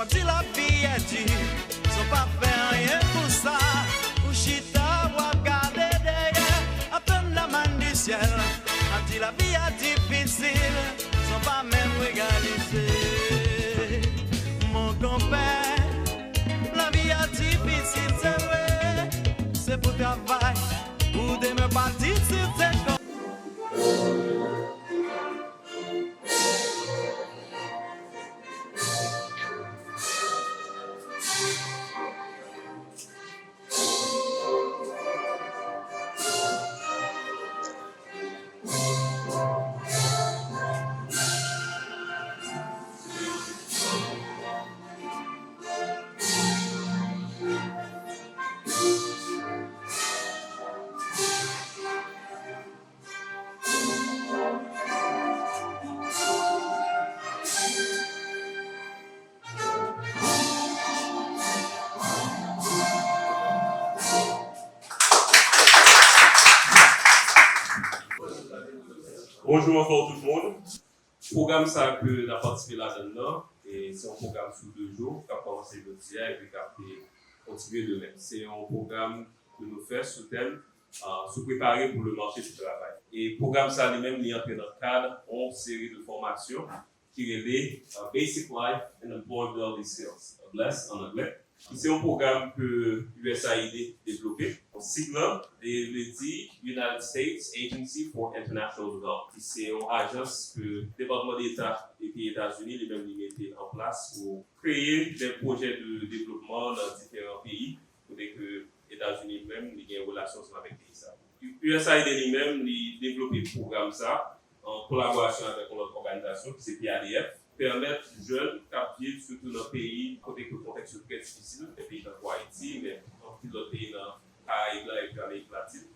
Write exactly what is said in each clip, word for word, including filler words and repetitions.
Di lavi a di, san w pa fè anyen pou sa. Ou chita, w ap gade dèyè, apèn la mann di syèl. Ap di lavi a difisil, san w pa menm reyalize. Mon konpè, lavi a difisil, se vre. Se pou travay, pou demen pati, si se kon. Bonjou ankò tout moun. Pwogram sa ke n ap patisipe ladan l nan, e se yon pwogram sou de jou k ap kòmanse jodi a epi k ap kontinye demen. Se yon pwogram ke nou fè sou tèm, ah, se prepare pou le marché du travail. E pwogram sa li menm, li antre nan kad yon seri de fòmasyon ki rele, ah, Basic Life and Employability Skills, bless an anglè, ki se yon pwogram ke U S A I D devlope. Sig lan, li vle di United States Agency for International Development, ki se yon ajans ke Depatman Deta epi Etazini li menm li mete an plas pou kreye de pwojè de devlopman nan diferan peyi, kote ke Etazini menm li gen relasyon ansanm avèk peyi sa. U S A I D li menm li devlope pwogram sa an kolaborasyon avèk yon lòt òganizasyon ki se P A D F, pèmèt jèn k ap viv sitou nan peyi kote ke kontèks yo trè difisil, nan peyi tankou Ayiti, men anpil lòt peyi nan Karayib la epi Amerik Latin,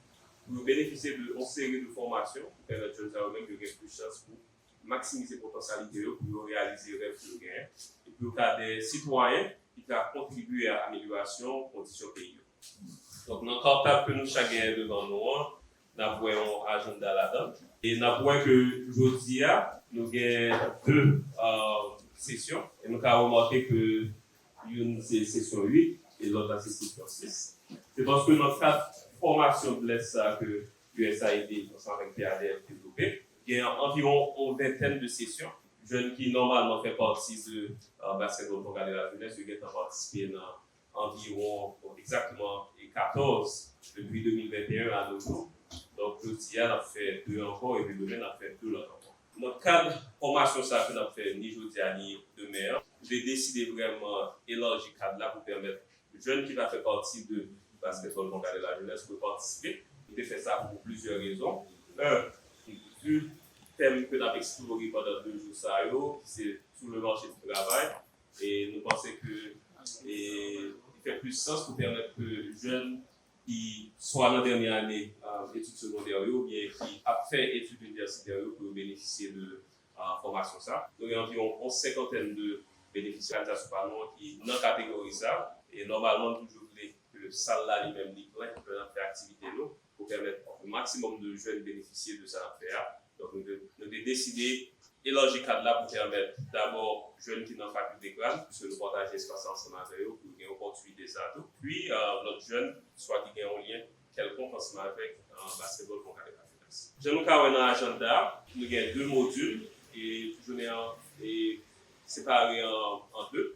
pou yo benefisye de yon seri de fòmasyon ki pèmèt jèn sa yo menm yo gen plis chans pou maksimize potansyalite yo, pou yo reyalize rèv ke yo genyen, e pou yo ka de sitwayen ki ka kontribye a amelyorasyon kondisyon peyi yo. Donk, nan kartab ke nou chak genyen devan nou an, n ap wè yon ajanda ladan. E n ap wè ke jodi a, nou gen de, euh, sesyon. E nou ka remake ke youn se sesyon uit e lòt la se sesyon sis. Se paske nan kad fòmasyon bless sa ke U S A I D ansanm avèk P A D F devlope, gen anviwon yon ventèn de sesyon. Jèn ki nòmalman fè pati de, euh, Basketball Congrès de la Jeunesse, yo gentan patisipe nan anviwon, bon, egzakteman, e katòz depi de mil venteyen a nos jours. Donk, jodi a, n ap fè de ankò, epi demen, n ap fè de lòt ankò. Nan kad fòmasyon sa ke n ap fè ni jodi a, ni demen an, nou te deside vrèman elaji kad la pou pèmèt jèn ki pa fè pati de Basketball Congrès de la Jeunesse pou patisipe. Nou te fè sa pou plizyè rezon. Yon, vi tèm ke n ap eksplore pandan de jou sa yo, ki se sou le marché du travail, e nou panse ke, e, li fè plis sans pou pèmèt ke jèn ki swa nan dènye ane, euh, etid segondè yo, oubyen ki ap fè etid inivèsitè yo, pou yo benefisye de, euh, fòmasyon sa. Nou gen anviwon yon senkantèn de benefisyè. Òganizasyon pa nou an ki nan kategori sa, e nòmalman, nou toujou vle ke sal la li menm li plen lè n ap fè aktivite nou, pou pèmèt yon maksimòm de jèn benefisye de sa n ap fè a. Donk, nou te, nou te deside elaji kad la pou pèmèt dabò jèn ki nan fakilte CRAN, piske nou pataje espas la ansanm avè yo, pou yo gen opòtinite sa tou. Pi, euh, lòt jèn, swa ki gen yon lyen kèlkonk ansanm avèk, euh, Basketball Congrès de la Jeunesse. Jan nou ka wè nan ajanda a, nou gen de modil, e jounen an, e separe an, an de.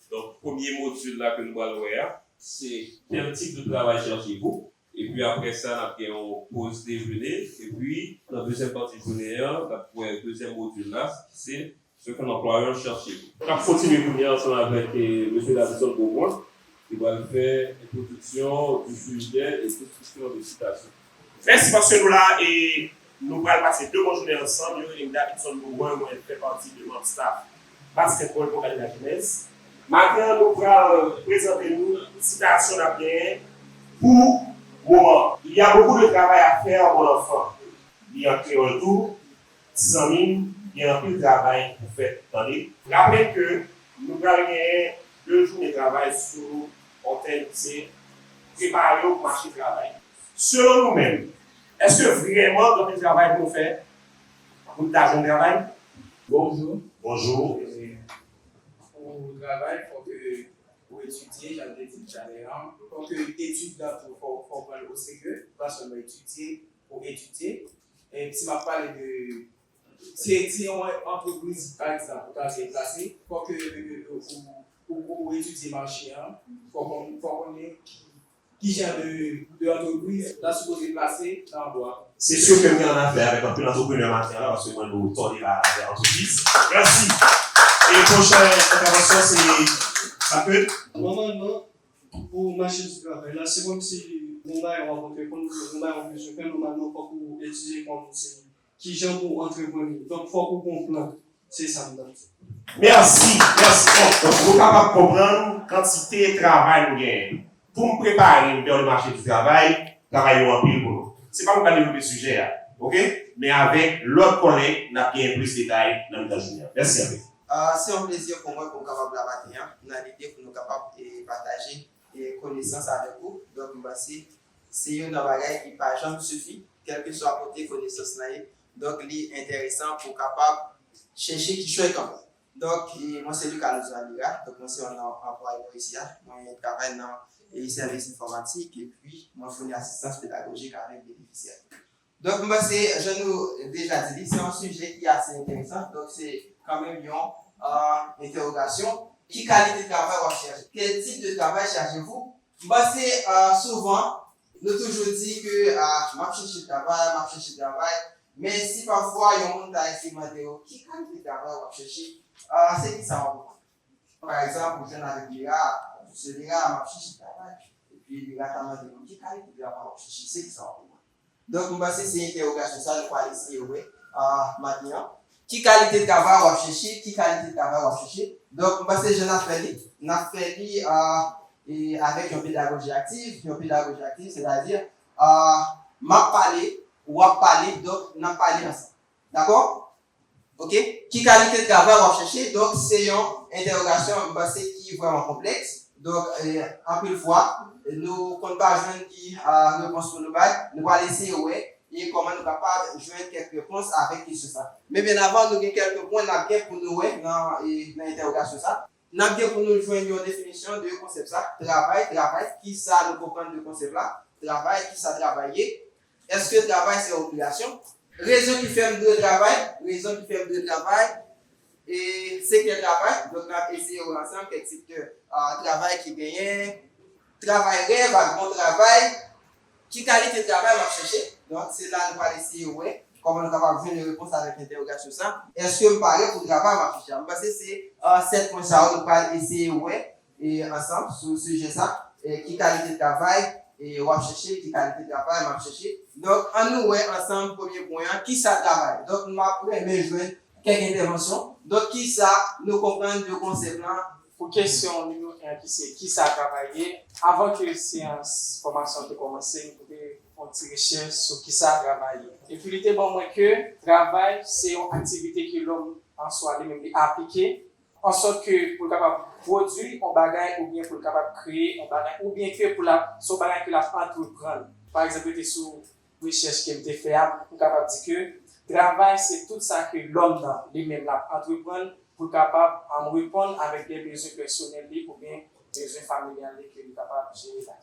Donk, premye modil la ke nou pral wè a, se quel type de travail cherchez-vous? Epi apre sa, n ap gen yon poz dejene. Epi, nan dezyèm pati jounen an, n ap wè dezyèm modil la, ki se ce qu'un employeur cherche. N ap kontinye kounye a ansanm avèk, eh, mesye Davison Beaubrun, ki pral fè introduction du sujet et description de citation. Mèsi paske nou la, e nou pral pase de bon jounen ansanm. Yo rele m Davison Beaubrun, mwen fè pati de manm staff Basketball Congrès de la Jeunesse. Maten an, nou pral prezante nou sitasyon n ap genyen pou moman. Il y a beaucoup de travail à faire, mon enfant. Li an kreyòl tou. Ti zanmi m, gen anpil travay pou fèt, tande. Raple ke nou pral genyen de jounen travay sou yon tèm ki se prepare w pou mache travay. Selon nou menm, èske vrèman gen anpil travay pou nou fè pou n ta jwenn travay? Bonjou. Bonjou. E pou travay, fòk Etidye, jan m te di l talè a, fòk etid la tou, fò, fò w pran l oserye, pa sèlman etidye pou etidye. E si m ap pale de, se, si yon antrepriz, pa egzanp, ou ta vle plase, fòk ou, ou, ou, ou etidye mache a, fòk ou, fòk ou konnen ki, ki jan de, de antrepriz la sipoze plase nan anplwa. Se si ke m gen annafè avèk anpil antreprenè maten an la, paske mwen nou tòde la avè antrepriz. Mèsi. E pwochen entèvansyon se Saked. Nòmalman, pou mache di travay la, se kòmsi yon bagay w ap antreprendre, yon bagay w ap bezwen fè, nòmalman, fòk ou etidye kòm se kijan pou w antreprann li. Donk, fòk ou gen yon plan. Se sa m t ap di. Mèsi, mèsi. Bon, donk, nou kapab konprann kantite travay nou genyen. Pou m prepare m vè le mache di travay, travay yo anpil pou nou. Se pa mwen k ap devlope sijè a, oke? Men avèk lòt kòlèg, n ap genyen plis detay nan mitan jounen an. Mèsi anpil. Ah, se yon plezi pou mwen pou m kapab la maten an, nan lide pou nou kapab, eh, pataje, eh, konesans avèk ou. Donk, m panse se youn nan bagay ki pa janm sifi, kèlkeswa kote konesans lan ye. Donk, li enteresan pou w kapab chèche kichòy kanmenm. Donk, e, mwen se Lucas Lozo Alira. Donk, mwen se yon anplwaye isi a. Mwen travay nan, e, sèvis enfòmatik, epi mwen founi asistans pedagojik avèk benefisyè. Donk, m panse, jan nou deja di li, se yon sijè ki ase enteresan. Donk, se kanmenm yon, ah, entèwogasyon. Ki kalite travay w ap chache? Quel type de travail cherchez-vous? M panse, ah, souvan, nou toujou di ke, ah, m ap chèche travay, m ap chèche travay. Men si pafwa yon moun ta eseye mande w, ki kalite travay w ap chèche? Ah, se ki sa w ap reponn? Pa egzanp, ou jwenn avèk Lira, se Lira, m ap chèche travay. Epi Lira ta mande w, ki kalite travay w ap chèche? Se ki sa w ap reponn? Donk, m panse se entèwogasyon sa nou pral eseye wè, ah, maten an. Ki kalite travay w ap chèche? Ki kalite travay w ap chèche? Donk, m panse jan n ap fè li, n ap fè li, ah, e avèk yon pedagoji aktiv. Yon pedagoji aktiv, sètadi, ah, m ap pale, w ap pale, donk, n ap pale ansanm. Dakò? Oke? Ki kalite travay w ap chèche? Donk, se yon entèwogasyon, m panse, ki vrèman konplèks. Donk, e, anpil fwa, nou konn pa jwenn ki, a, repons pou nou bay. Nou pral eseye wè e kòman nou kapab jwenn kèk repons avèk kesyon sa. Men byen avan, nou gen kèk pwen n ap gen pou nou wè nan, e, nan entèwogasyon sa. N ap gen pou nou jwenn yon definisyon de konsèp sa, travay, travay, kisa nou konprann de konsèp la, travay, kisa travay ye, èske travay se yon obligasyon, rezon ki fè m dwe travay, rezon ki fè m dwe travay, e sektè travay, donk n ap eseye wè ansanm kèk sektè, a, travay ki genyen, travay rèv ak bon travay, ki kalite travay m ap chèche? Donk, se la nou pral eseye wè kòman nou kapab jwenn yon repons avèk entèwogasyon sa. Èske m pare pou travay m ap chèche a? M panse se, a, sèt pwen sa yo nou pral eseye wè e, ansanm sou sijè sa. E, ki kalite travay, e, w ap chèche? Ki kalite travay m ap chèche? Donk, ann nou wè ansanm premye pwen an, kisa travay? Donk, m ap renmen jwenn kèk entèvansyon. Donk, kisa nou konprann de konsèp lan? Pou kesyon nimewo en an ki se kisa travay ye, avan ke seyans fòmasyon te kòmanse, m te fè yon ti rechèch sou kisa travay ye. Epi li te ban mwen ke travay se yon aktivite ke lòm an swa li menm li aplike, an sòt ke pou l kapab pwodui yon bagay oubyen pou l kapab kreye yon bagay oubyen ke pou l ap, se yon bagay ke l ap antreprann. Pa egzanp, rete sou rechèch ke m te fè a, m kapab di ke travay se tout sa ke lòm nan li menm l ap antreprann pou l kapab, um, reponn avèk de bezwen pèsonèl li oubyen bezwen familyal li ke li kapab jere la.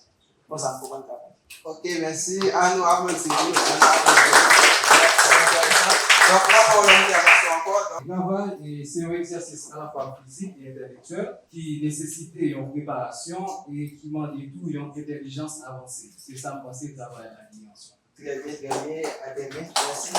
Konsa, m konprann travay. Ok, mèsi. Ann nou aplodi li. Ann nou aplodi li. Donk, lapawòl an entèvansyon ankò. Travay, e, se yon egzèsis alafwa fizik e entèlektyèl ki nesesite yon preparasyon e ki mande tou yon entèlijans avanse. Se sa m panse travay la gen yon swa. Trè byen, trè byen, trè byen. Mèsi.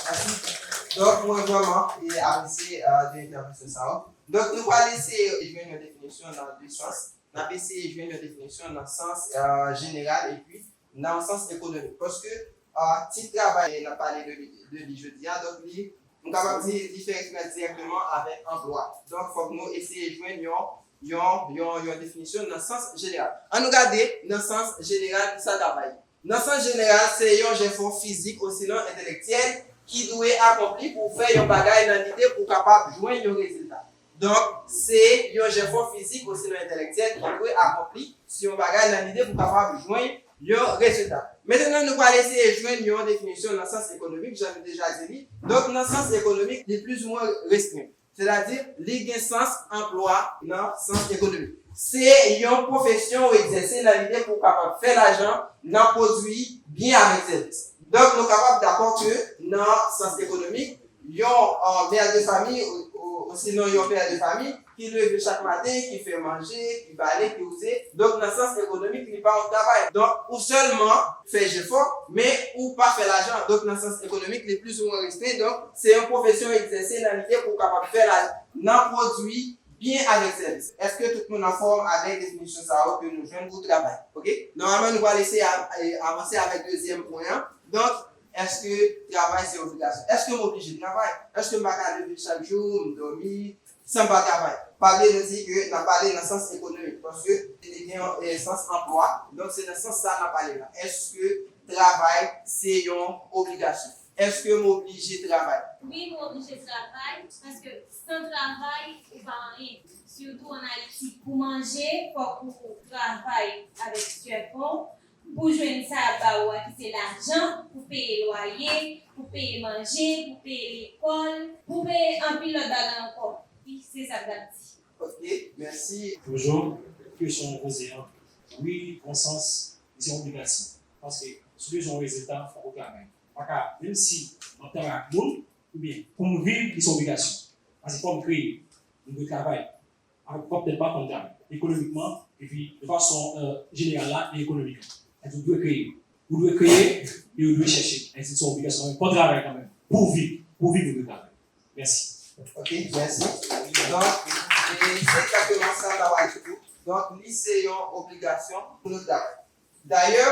Mèsi. Donk, mwen vrèman, e, apresye, e, de entèvansyon sa yo. Donk, nou pral eseye jwenn yon definisyon nan de sans. N ap eseye jwenn yon definisyon nan sans, e, jeneral epi nan sans ekonomik. Paske, e, tit travay n ap pale de li, de li jodi a, donk li, m kapab di, li fè referans dirèkteman avèk anplwa. Donk, fòk nou eseye jwenn yon, yon, yon, yon definisyon nan sans jeneral. Ann nou gade nan sans jeneral kisa travay ye. Nan sans jeneral, se yon jefò fizik osinon entèlektyèl ki dwe akonpli pou w fè yon bagay nan lide pou w kapab jwenn yon rezilta. Donk, se yon jefò fizik osinon entèlektyèl ki dwe akonpli sou yon bagay nan lide pou w kapab jwenn yon rezilta. Mentnan, nou pral eseye jwenn yon definisyon nan sans ekonomik, jan nou deja di li. Donk, nan sans ekonomik, li plizoumwen restren. Sètadi, li gen sans anplwa nan sans ekonomik. Se yon pwofesyon ou egzèse nan lide pou w kapab fè lajan nan pwodui byen avèk sèvis. Donk, nou kapab dakò ke nan sans ekonomik, yon mè de fami osinon yon pè de fami ki leve chak maten, ki fè manje, ki bale, ki wouze. Donk, nan sans ekonomik, li pa yon travay. Donk, ou sèlman fè jefò, men ou pa fè lajan. Donk, nan sans ekonomik, li plizoumwen restren. Donk, se yon pwofesyon egzèse nan lide pou w kapab fè lajan nan pwodui byen avèk sèvis. Èske tout moun anfòm avèk definisyon sa yo ke nou jwenn pou travay? Oke? Nòmalman, nou pral eseye avanse avèk dezyèm pwen an. Donk, èske travay se obligasyon? Èske m oblije travay? Èske m pa ka leve chak jou, m dòmi, san m pa travay? Pa bliye nou di ke n ap pale nan sans ekonomik, paske li gen yon sans anplwa. Donk, se nan sans sa n ap pale la. Èske travay se yon obligasyon? Èske m oblije travay? Wi, nou oblije travay, paske san travay, ou pa anyen. Sitou ann Ayiti, pou manje, fòk ou travay avèk syè fon, pou jwenn sa y ap ba ou a ki se lajan, pou peye lwaye, pou peye manje, pou peye lekòl, pou peye anpil lòt bagay ankò. Wi, se sa k ap di. Ok, mèsi. Bonjou, kesyon ou poze an, wi, gon sans, li se yon obligasyon. Paske si w bezwen yon rezilta, fòk ou travay. Pa ka, menm si m ap travay ak moun, oubyen pou m viv, li se yon obligasyon. Paske fò m kreye, m dwe travay. Avèk pwòp tèt pa konn travay ekonomikman, epi de fason jeneral la e ekonomik. Ou dwe kreye. Ou dwe kreye e ou dwe chèche. Èske se yon obligasyon kanmenm? Fò w travay kanmenm. Pou w viv, pou w viv, ou dwe travay. Mèsi. Ok, mèsi. Donk, e se egzakteman sa m ta pral di tou. Donk, li se yon obligasyon pou nou travay. Dayè,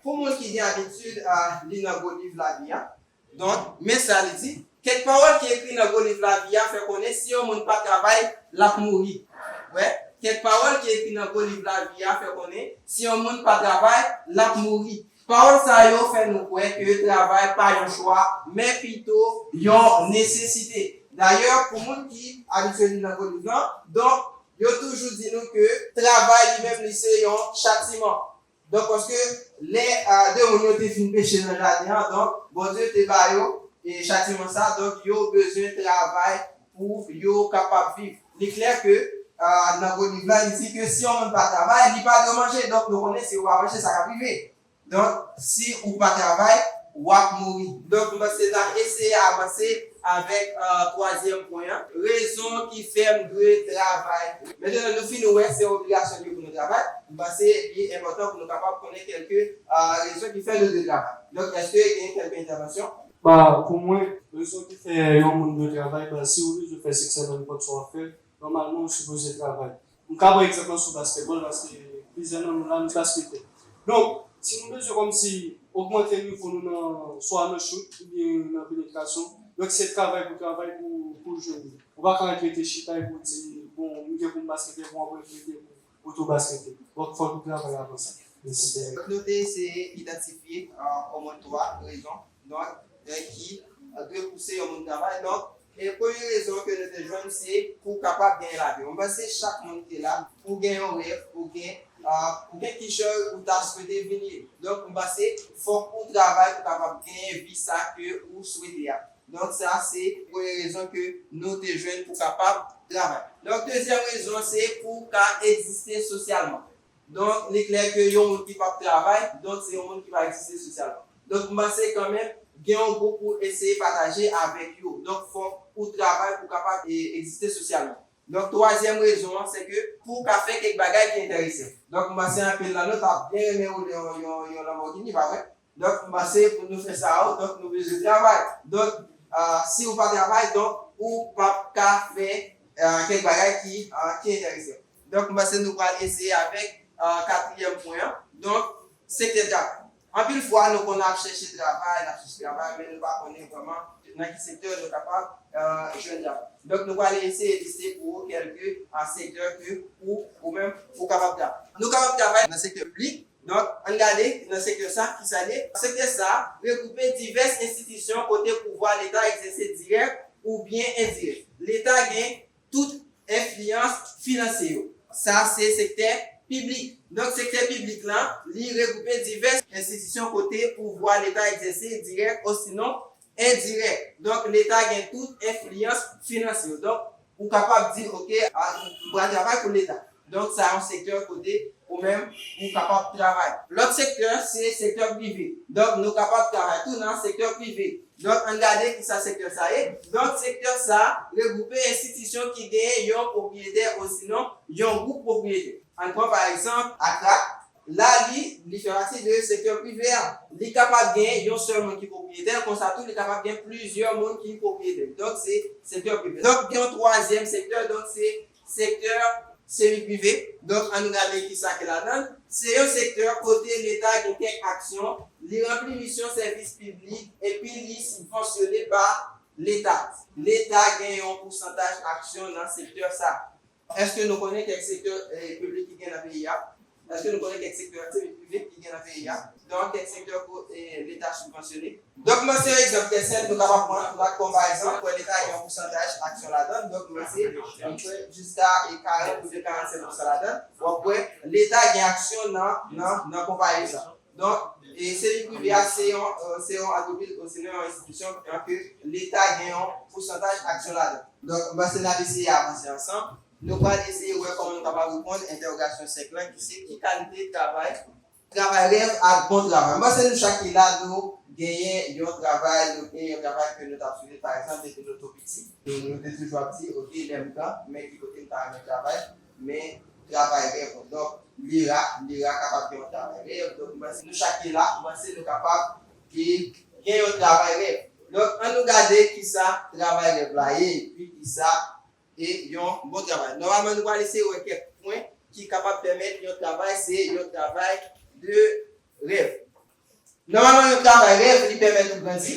pou moun ki gen abitid a li nan gwo liv lavi a, Donk, men sa li di, kèk pawòl ki ekri nan gwo liv lavi a fè konnen si yon moun pa travay, l ap mouri. Wè, kèk pawòl ki ekri nan gwo liv lavi a fè konnen si yon moun pa travay, l ap mouri. Pawòl sa yo fè nou kwè ke travay pa yon chwa, men pito yon nesesite. Dayè, pou moun ki abitye li nan gwo liv lan, donk, yo toujou di nou ke travay li menm li se yon chatiman. Donk, paske lè de moun yo te fin peche nan jaden an, donk, Bondye te ba yo chatiman sa, donk, yo bezwen travay pou yo kapab viv. Li klè ke nan gwo liv la, li di ke si yon moun pa travay, li pa dwe manje. Donk, nou konnen si ou pa manje, sa k ap rive. Donk, si ou pa travay, w ap mouri. Donk, m panse n ap eseye avanse avèk twazyèm pwen an, rezon ki fè m dwe travay. Mentnan, nou fin wè se yon obligasyon ke pou nou travay. M panse li enpòtan pou nou kapab konnen kèlke rezon ki fè nou dwe travay. Donk, èske gen kèlke entèvansyon? Ba, pou mwen, rezon ki fè yon moun dwe travay, ba, si ou bezwen fè siksè nan nenpòt sa w ap fè, nòmalman, ou sipoze travay. M ka pran egzanp lan sou baskètbòl, paske plizyè nan nou la, nou se basketè. Donk, si nou bezwen kòmsi ogmante nivo nou nan swa nan chout oubyen nan penetrasyon, donk se travay pou travay pou, pou jwenn li. Ou pa ka ret rete chita epi w di, bon, m gen pou m basketè, bon, apre m rete pou, pou tou basketè. Donk, fòk ou travay avan sa. Mèsi. Donk, nou te eseye idantifye omwen twa rezon donk, ki dwe pouse yon moun travay. Donk, e premye rezon ke nou te jwenn, se pou w kapab genyen lavi. Mwen panse chak moun ki te la, ou gen yon rèv, ou gen, ou gen kichòy ou ta swete vin ye. Donk, mwen panse fòk ou travay pou kapab genyen vi sa ke ou swete a. Donk, sa se premye rezon ke nou te jwenn pou kapab travay. Donk, dezyèm rezon, se pou w ka egziste sosyalman. Donk, li klè ke yon moun ki p ap travay, donk, se yon moun ki pa egziste sosyalman. Donk, m panse kanmenm, gen yon gwoup pou eseye pataje avèk yo. Donk, fòk ou travay pou kapab egziste sosyalman. Donk, twazyèm rezon an, se ke pou w ka fè kèk bagay ki enterese w. Donk, m panse anpil nan nou t ap byen renmen woule yon, yon, yon Lamborghini, pa vre? Donk, m panse pou nou fè sa yo, donk, nou bezwen travay. Donk, si ou pa travay, donk, ou p ap ka fè kèk bagay ki, ki enterese w. Donk, m panse nou pral eseye avèk katriyèm pwen an. Donk, sektè travay. Anpil fwa, nou konn ap chèche travay, n ap chèche travay, men nou pa konnen vrèman nan ki sektè nou kapab jwenn travay. Donk, nou pral eseye liste pou ou kèlke sektè ke ou, ou menm, ou kapab travay. Nou kapab travay nan sektè piblik. Donk, ann gade nan sektè sa, kisa l ye. Sektè sa regwoupe divès enstitisyon kote pouvwa Leta egzèse dirèk oubyen endirèk. Leta gen tout enfliyans finansye yo. Sa se sektè piblik. Donk, sektè piblik lan, li regwoupe divès enstitisyon kote pouvwa Leta egzèse dirèk osinon endirèk. Donk, Leta gen tout enfliyans finansye yo. Donk, Ou kapab di, oke, a, m pral travay pou Leta. Donk, sa yon sektè kote ou menm ou kapab travay. Lòt sektè, se sektè prive. Donk, nou kapab travay tou nan sektè prive. Donk, ann gade kisa sektè sa ye. Donk, sektè sa regwoupe enstitisyon ki genyen yon pwopriyetè osinon yon gwoup pwopriyetè. Ann pran, pa egzanp, Akrak. La, li, li fè pati de sektè prive a. Li kapab gen yon sèl moun ki pwopriyetè, konsa tou, li kapab gen plizyè moun ki pwopriyetè. Donk, se sektè prive. Donk, gen yon twazyèm sektè, donk, se sektè semi prive. Donk, ann nou gade kisa ki ladan l. Se yon sektè kote Leta gen kèk aksyon, li ranpli misyon sèvis piblik, epi li sibvansyone pa Leta. Leta gen yon pousantaj aksyon nan sektè sa. Èske nou konnen kèk sektè, eh, piblik ki gen nan peyi a? Èske nou konnen kèk sektè semi prive ki gen nan peyi a? Donk, kèk sektè ke, eh, Leta sibvansyone. Donk, mwen se yon egzanp trè senp, nou kapab pran, nou kapab pran pa egzanp, wè Leta gen yon pousantaj aksyon ladan l, donk, mwen se, mwen se jiska, eh, karant pou karannsenk pousan ladan l, w ap wè Leta gen aksyon nan, nan, nan konpayi sa. Donk, e semi prive a, se yon, eh, se yon antrepriz osinon yon enstitisyon ke Leta gen yon pousantaj aksyon ladan l. Donk, mwen se n ap eseye avanse ansanm. Nou pral eseye wè kòman nou kapab reponn entèwogasyon senk lan, ki se ki kalite travay, travay rèv ak bon travay. Mwen se nou chak ki la, nou genyen yon travay, nou genyen yon travay ke nou t ap swete, pa egzanp, depi nou tou piti. Nou, nou te toujou ap di, oke, lè m gran, men ki kote m ta renmen travay, men travay rèv mwen. Donk, Lera, Lera kapab gen yon travay rèv. Donk, mwen se nou chak ki la, mwen se nou kapab e gen yon travay rèv. Donk, ann nou gade kisa travay rèv la ye, epi kisa e yon bon travay. Nòmalman, nou pral eseye wè kèk pwen ki kapab pèmèt yon travay se yon travay de rèv. Nòmalman, yon travay rèv, li pèmèt ou grandi.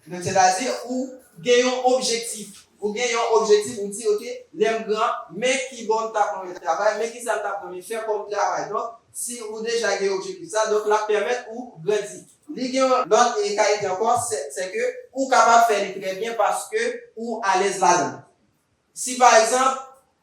Donk, sètadi, ou gen yon objektif. Ou gen yon objektif, ou di, oke, lè m gran, men ki bò m t ap renmen travay, men kisa m t ap renmen fè kòm travay. Donk, si ou deja gen objektif sa, donk, l ap pèmèt ou grandi. Li gen yon lòt, e, kalite ankò, se, se ke ou kapab fè li trè byen paske ou alèz ladan l. Si, pa egzanp,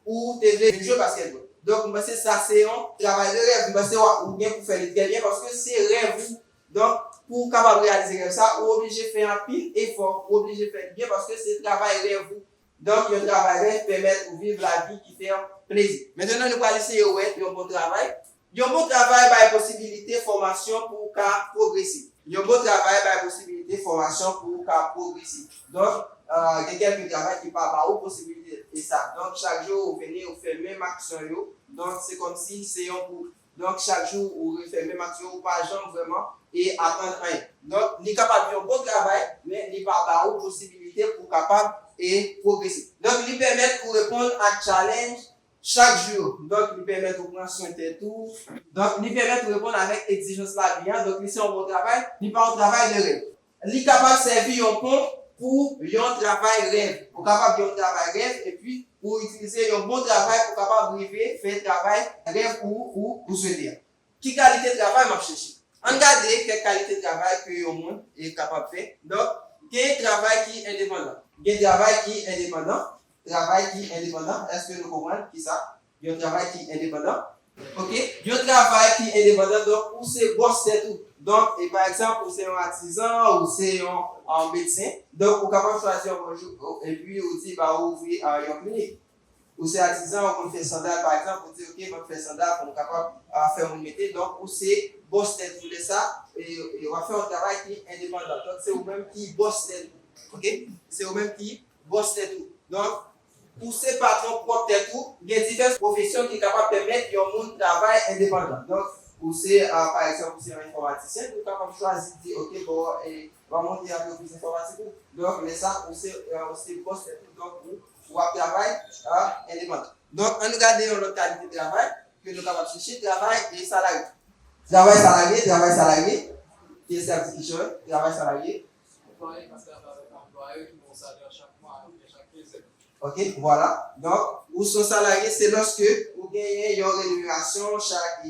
ou te vle vin jwe baskètbòl. Donk, m panse sa se yon travay de rèv. M panse w ap, ou gen pou fè li trè byen paske se rèv ou. Donk, pou w kapab reyalize rèv sa, ou oblije fè anpil efò, ou oblije fè li byen paske se travay rèv ou. Donk, yon travay rèv pèmèt ou viv lavi ki fè w plezi. Mentnan, nou pral eseye wè yon bon travay. Yon bon travay bay posibilite fòmasyon pou w ka pwogrese. Yon bon travay bay posibilite fòmasyon pou w ka pwogrese. Donk, eh, gen kèk travay ki pa ba ou posibilite e sa. Donk, chak jou ou vini, ou fè menm aksyon yo. Donk, se kòmsi se yon bout. Donk, chak jou ou refè menm aksyon, ou pa janm vrèman e aprann anyen. Donk, li kapab yon bon travay, men li pa ba ou posibilite pou w kapab e pwogrese. Donk, li pèmèt ou reponn ak challenge chak jou yo. Donk, li pèmèt ou pran swen tèt ou. Donk, li pèmèt ou reponn avèk egzijans lavi a. Donk, li se yon bon travay. Li pa yon travay de rèv. Li kapab sèvi yon pon pou yon travay rèv. Ou kapab gen yon travay rèv, epi ou itilize yon bon travay pou kapab rive fè travay rèv ou, ou, ou swete a. Ki kalite travay m ap chèche? Ann gade kèk kalite travay ke yon moun e kapab fè. Donk, gen travay ki endepandan. Gen travay ki endepandan. Travay ki endepandan. Èske nou konprann kisa? Yon travay ki endepandan. Oke? Yon travay ki endepandan, donk, ou se bòs tèt ou. Donk, e pa egzanp, ou se yon atizan, ou se yon, ah, medsen. Donk, ou kapab chwazi yon bon jou, epi ou di, ba, ou ouvri, ah, yon klinik. Ou se atizan, ou konn fè sandal, pa egzanp, ou di, oke, mwen fè sandal pou m kapab, ah, fè moun mete. Donk, ou se bòs tèt ou lè sa, e, e w ap fè yon travay ki endepandan. Donk, se ou menm ki bòs tèt ou. Oke? Se ou menm ki bòs tèt ou. Donk, ou se patwon pwòp tèt ou, gen divès pwofesyon ki kapab pèmèt yon moun travay endepandan. Donk, ou se, ah, pa egzanp, ou se yon enfòmatisyen, ou kapab chwazi di, oke, bon, e, w ap monte antrepriz enfòmatik ou. Donk, lè sa, ou se, eh, ou se bòs tèt ou. Donk, ou, w ap travay, ah, endepandan. Donk, ann nou gade yon lòt kalite travay ke nou kapab chèche, travay e salarye. Travay salarye, travay salarye. Ki èske ap di kichòy? Travay salarye. Anplwaye ka travay avèk anplwayè ki ba w salè chak mwa, oubyen chak kenzen. Oke, vwala. Donk, ou se yon salarye, se lòske ou genyen yon renemirasyon chak,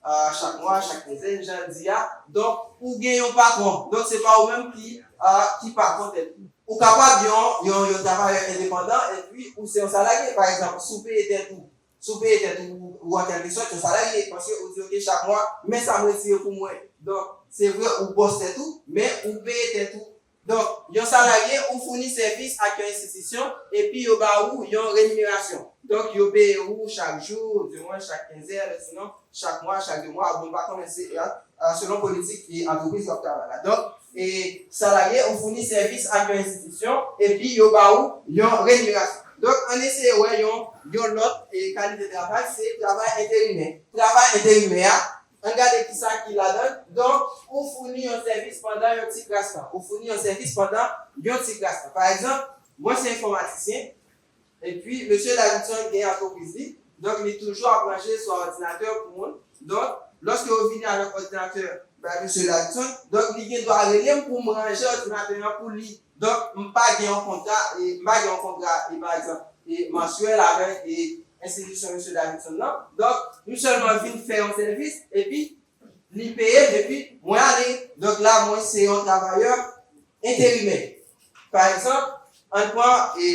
ah, chak mwa, chak kenzen, jan l di a. Donk, ou gen yon patwon. Donk, se pa ou menm ki, ah, ki patwon tèt ou. Ou kapab yon, yon, yon travayè endepandan, epi ou se yon salarye. Pa egzanp, si w peye tèt ou, si w peye tèt ou, ou an kèlke sòt yon salarye, paske ou di, oke, chak mwa, men sa m retire pou mwen. Donk, se vre, ou bòs tèt ou, men ou peye tèt ou Donk, yon salarye ou founi sèvis ak yon enstitisyon epi yo ba ou yon reminerasyon. Donk, yo peye ou chak jou, dimwen chak kenzèn, sinon chak mwa, chak de mwa, bon, pa konnen se, a, a, selon politik e antrepriz w ap travay la. Donk, e salarye ou founi sèvis ak yon enstitisyon epi yo ba ou yon reminerasyon. Donk, ann eseye wè yon, yon lòt e kalite travay, se travay enterimè. Travay enterimè a, ann gade kisa ki ladan l. Donk, ou founi yon sèvis pandan yon ti kras tan. Ou founi yon sèvis pandan yon ti kras tan. Pa egzanp, mwen se enfòmatisyen, epi mesye Davidson gen antrepriz li, donk li toujou ap branche sou òdinatè pou moun. Donk, lòske yo vini avèk òdinatè bay mesye Davidson, donk li gen dwa rele m pou m ranje òdinatè an pou li. Donk, m pa gen yon kontra, e, m pa gen yon kontra, e, pa egzanp, e, mansyèl avèk, e, enstitisyon mesye Davidson nan. Donk, m sèlman vin fè yon sèvis, epi li peye m, epi mwen ale. Donk, la, mwen se yon travayè enterimè. Pa egzanp, ann pran, e,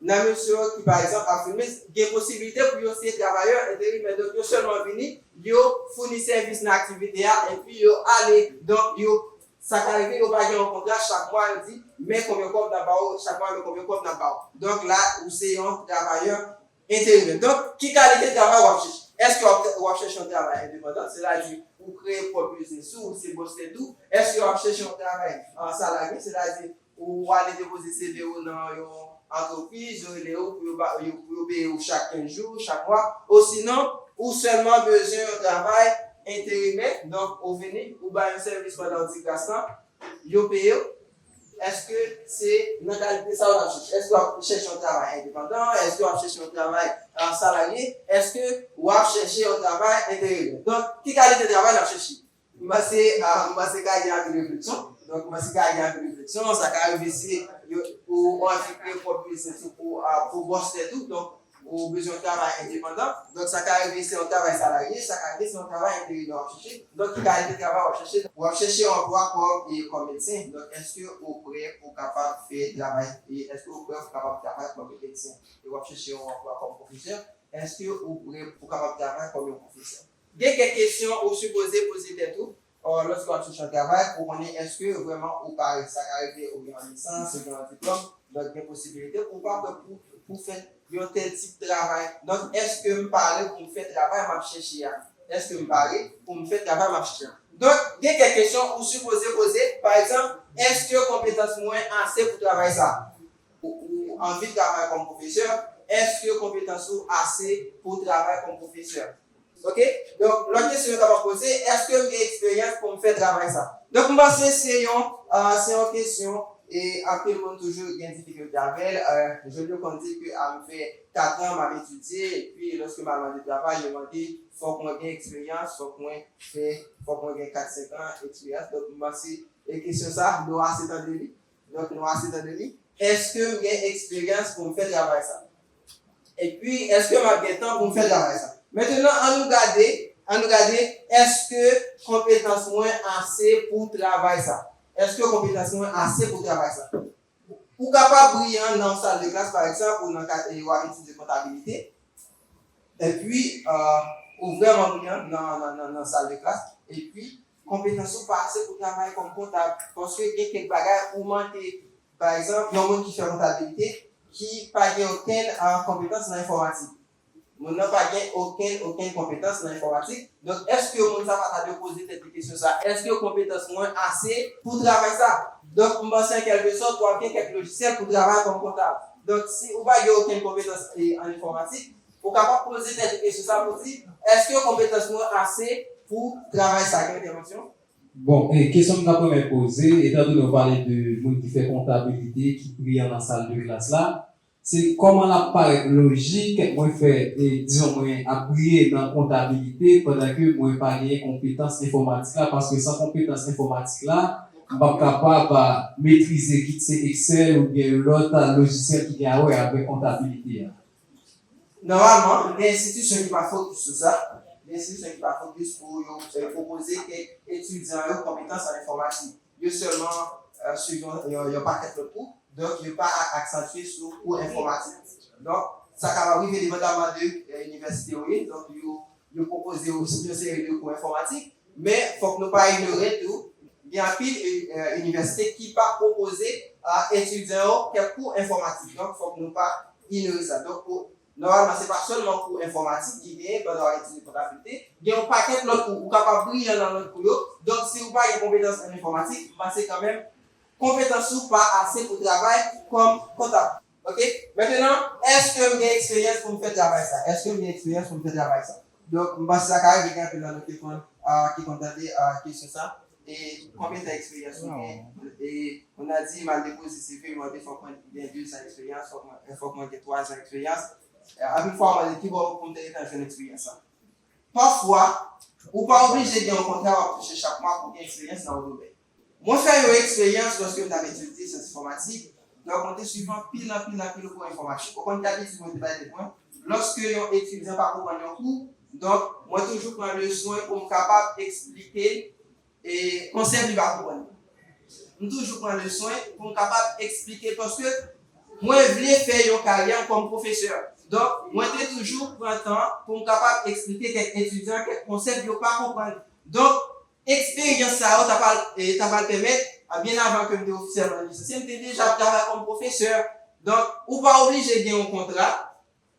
nan mesye yo ki, pa egzanp, ap filme, gen posiblite pou yo se travayè enterimè. Donk, yo sèlman vini, yo founi sèvis nan aktivite a, epi yo ale. Donk, yo, sa ka rive, yo pa gen yon kontra, chak mwa, yo di, men konbyen kòb n ap ba w, chak mwa, men konbyen kòb n ap ba w. Donk, la, ou se yon travayè enterimè. Donk, ki kalite travay w ap chèche? Èske w ap, w ap chèche yon travay endepandan, sètadi ou kreye pwòp biznis ou, ou se bòs tèt ou? Èske w ap chèche yon travay an salarye, sètadi ou ale depoze C V ou nan yon antrepriz, yo rele ou pou yo ba, yo, pou yo peye ou chak kenz jou, chak mwa, osinon, ou sèlman bezwen yon travay enterimè, donk ou vini, ou bay yon sèvis pandan yon ti kras tan, yo peye w. Èske se nan kalite sa w ap chèche? Èske w ap chèche yon travay endepandan? Èske w ap chèche yon travay, a, salarye? Èske w ap chèche yon travay enterimè? Donk, ki kalite travay n ap chèche? M panse, a, m panse ka gen anpil refleksyon. Donk, m panse ka gen anpil refleksyon. Sa ka rive se yo, ou anvi kreye pwòp biznis ou pou, a, pou bòs tèt ou. Donk, ou bezwen yon travay endepandan. Donk, sa ka rive se yon travay salarye, sa ka rive se yon travay enterimè w ap chèche. Donk, ki kalite travay w ap chèche? W ap chèche yon anplwa kòm, e, kòm medsen. Donk, èske ou prè pou kapab fè travay, e èske ou prè pou kapab travay kòm medsen? E w ap chèche yon anplwa kòm pwofesè. Èske ou prè pou kapab travay kòm yon pwofesè? Gen kèk kesyon ou sipoze poze tèt ou, o, lòske w ap chèche yon travay, pou konnen èske vrèman ou pare. Sa ka rive ou gen yon lisans, ou gen yon diplòm, donk gen posibilite ou pa prè pou, pou fè yon tèl tip travay. Donk, èske m pare pou m fè travay m ap chèche a? Èske m pare pou m fè travay m ap chèche a? Donk, gen kèk kesyon ou sipoze poze, pa egzanp, èske konpetans mwen ase pou travay sa? Ou, ou anvi travay kòm pwofesè, èske konpetans ou ase pou travay kòm pwofesè? Oke? Donk, lòt kesyon yo kapab poze, èske m gen eksperyans pou m fè travay sa? Donk, m panse se yon, a, se yon kesyon, e anpil moun toujou gen difikilte avè l. E, jodi yo konn di ke, a, m fè kat an m ap etidye, epi lòske m al mande travay, yo mande fòk mwen gen eksperyans, fòk mwen fè, fòk mwen gen kat, senk an eksperyans. Donk, m panse, e kesyon sa, nou ase tande li. Donk, nou ase tande li. Èske m gen eksperyans pou m fè travay sa? Epi, èske m ap gen tan pou m fè travay sa? Mentnan, ann nou gade, ann nou gade, èske konpetans mwen ase pou travay sa? Èske konpetans mwen ase pou travay sa? Ou kapab briyan nan yon sal de klas, pa egzanp, ou nan ka, e, w ap etidye kontabilite, epi, e, ou vrèman briyan nan, nan, nan, nan sal de klas, epi konpetans ou pa ase pou travay kòm kontab, paske gen kèk bagay ou manke. Pa egzanp, yon moun ki fè kontabilite, ki pa gen okenn, a, konpetans nan enfòmatik. Moun nan pa gen okenn, okenn konpetans nan enfòmatik. Donk, èske moun sa pa ta dwe poze tèt li kesyon sa? Èske konpetans mwen ase pou travay sa? Donk, m panse an kèlke sòt, w ap gen kèk lojisyèl pou travay kòm kontab. Donk, si ou pa gen okenn konpetans, e, an enfòmatik, ou kapab poze tèt ou kesyon sa pou di, èske konpetans mwen ase pou travay sa? Gen entèvansyon? Bon, e kesyon m t ap renmen poze, etandone w pale de moun ki fè kontabilite, ki briyan nan sal de klas la, se kòman l ap parèt lojik mwen fè, e, dizon mwen ap briye nan kontabilite pandan ke mwen pa genyen konpetans enfòmatik la, paske san konpetans enfòmatik la, m p ap kapab, a, metrize kit se Excel oubyen lòt, a, lojisyèl ki gen a wè avèk kontabilite a. Nòmalman, gen enstitisyon ki pa fokis sou sa. Gen enstitisyon ki pa fokis pou yo, e, pwopoze kèk etidyan yo konpetans an enfòmatik. Yo sèlman, e, swiv yon, yon, yon pakèt lòt kou. Donk, yo pa a-, aksantye sou kou enfòmatik. Donk, sa kapab rive depandaman de, e, inivèsite ou ye. Donk, yo, yo pwopoze ou yon seri de kou enfòmatik. Men, fòk nou pa inyore tou Gen anpil, e, e, inivèsite ki pa pwopoze, a, etidyan yo kèk kou enfòmatik. Donk, fòk nou pa inyore sa. Donk, pou, nòmalman, se pa sèlman kou enfòmatik ki genyen pandan w ap etidye kontablite. Gen yon pakèt lòt kou. Ou kapab briyan nan lòt kou yo. Donk, si ou pa gen konpetans an enfòmatik, m panse kanmenm, konpetans ou pa ase pou travay kòm kontab. Ok? Mentnan, èske m gen eksperyans pou m fè travay sa? Èske m gen eksperyans pou m fè travay sa? Donk, m panse sa ka rive gen anpil nan nou ki konn, a, ki konn tande, a, kesyon sa. E konbyen tan eksperyans ou gen? E moun nan di, m al depoze C V, mwen di fòk mwen gen de zan eksperyans, fòk mwen, fòk mwen gen twa zan eksperyans. E anpil fwa, mwen di, ki bò pou m te gentan jwenn eksperyans sa? Pafwa, ou pa oblije gen yon kontra w ap touche chak mwa pou gen eksperyans nan yon domèn. Mwen fè yon eksperyans lòske m t ap etidye syans enfòmatik, donk mwen te swiv anpil, anpil, anpil kou enfòmatik. Ou konn kalite mwen te bay tèt mwen, lòske yon etidyan pa konprann yon kou, donk mwen toujou pran le swen pou m kapab eksplike e konsèp li pa konprann. M toujou pran le swen pou m kapab eksplike paske mwen vle fè yon karyè kòm pwofesè. Donk, mwen te toujou pran tan pou m kapab eksplike kèk etidyan kèk konsèp yo pa konprann. Donk, eksperyans sa yo ta pral, e, ta pral pèmèt, a, byen avan ke m te ofisyèlman lisansye, m te deja ap travay kòm pwofesè. Donk, ou pa oblije gen yon kontra,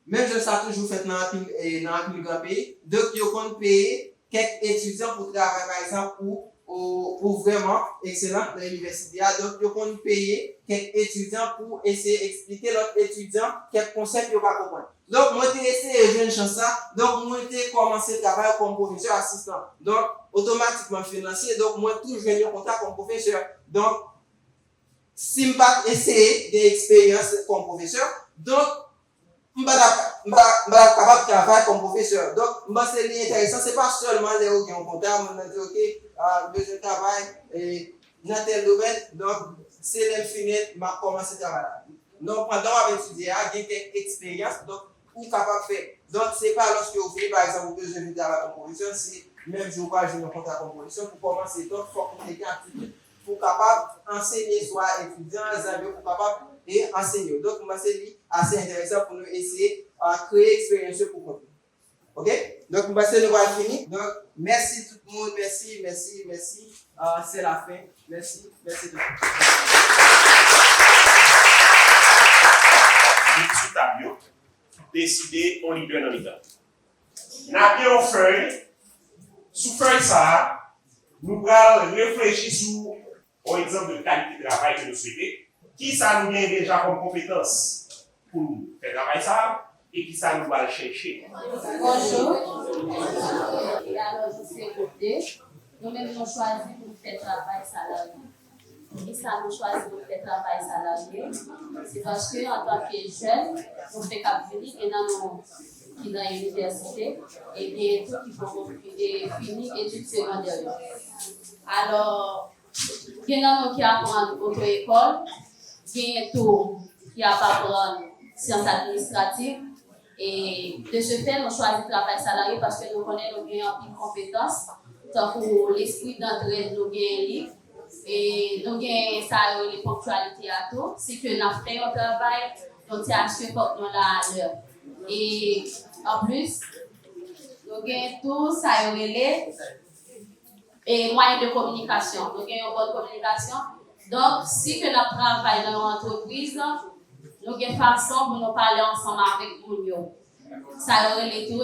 Menm jan sa toujou fèt nan anpil, e, nan anpil gran peyi. Donk, yo konn peye kèk etidyan pou travay, pa egzanp, pou, ou, ou vrèman ekselan nan inivèsite a. Donk, yo konn peye kèk etidyan pou eseye eksplike lòt etidyan kèk konsèp yo pa konprann. Donk, mwen te eseye jwenn chans sa. Donk, mwen te kòmanse travay kòm pwofesè asistan. Donk, otomatikman, m fin lisansye. Donk, mwen tou jwenn yon kontra kòm pwofesè. Donk, si m pa t eseye gen eksperyans kòm pwofesè, donk, m pa t ap, m pa, m pa t ap kapab travay kòm pwofesè. Donk, m panse li enteresan, se pa sèlman lè ou gen yon kontra, moun nan di, "Ok, ah, m bezwen travay, eh, nan tèl domèn, donk, se lè m fini, m ap kòmanse travay la." Non, pandan w ap etidye a, gen kèk eksperyans, donk, ou kapab fè. Donk, se pa lòske ou fini, pa egzanp, ou bezwen vin travay kòm pwofesè, se menm jou ou pral jwenn yon kontra kòm pwofesè pou kòmanse. Donk, fòk ou te gen aptitid pou w kapab ansenye swa etidyan, zanmi w, pou w kapab, e, ansenye yo. Donk, m panse li ase enteresan pou nou eseye, a, kreye eksperyans yo pou kont nou. Ok? Donk, m panse nou pral fini. Donk, mèsi tout moun, mèsi, mèsi, mèsi. A, c'est la fin. Mèsi, mèsi tout moun. Moun sou tab yo deside yon lidè nan mitan. N ap gen yon fèy. Sou fèy sa a, nou pral reflechi sou yon egzanp de kalite travay ke nou swete. Kisa nou gen deja kòm konpetans pou nou fè travay sa a? E kisa nou pral chèche? Bonjou. E alò, nou se gwoup de. Nou menm, nou chwazi pou n fè travay salarye. Poukisa nou chwazi pou n fè travay salarye? Se paske, antanke jèn, nou fenk ap vini, gen nan nou ki nan inivèsite, e gen tou ki poko fi-, e fini etid segondè yo. Alò, gen nan nou ki aprann oto-ekòl, genyen tou ki ap aprann syans administrativ, e de ce fait, nou chwazi travay salarye paske nou konnen nou gen anpil konpetans, tankou lespri d'entraide, nou genyen li, e nou gen sa yo rele ponktyalite a tou, si ke n ap fè yon travay, nou ti asire fòk nou la a lè. E anplis, nou gen tou sa yo rele e mwayen de kominikasyon. Nou gen yon bòn kominikasyon. Donk, si ke n ap travay nan yon antrepriz, nou gen fason pou nou pale ansanm avèk moun yo. Sa yo rele tou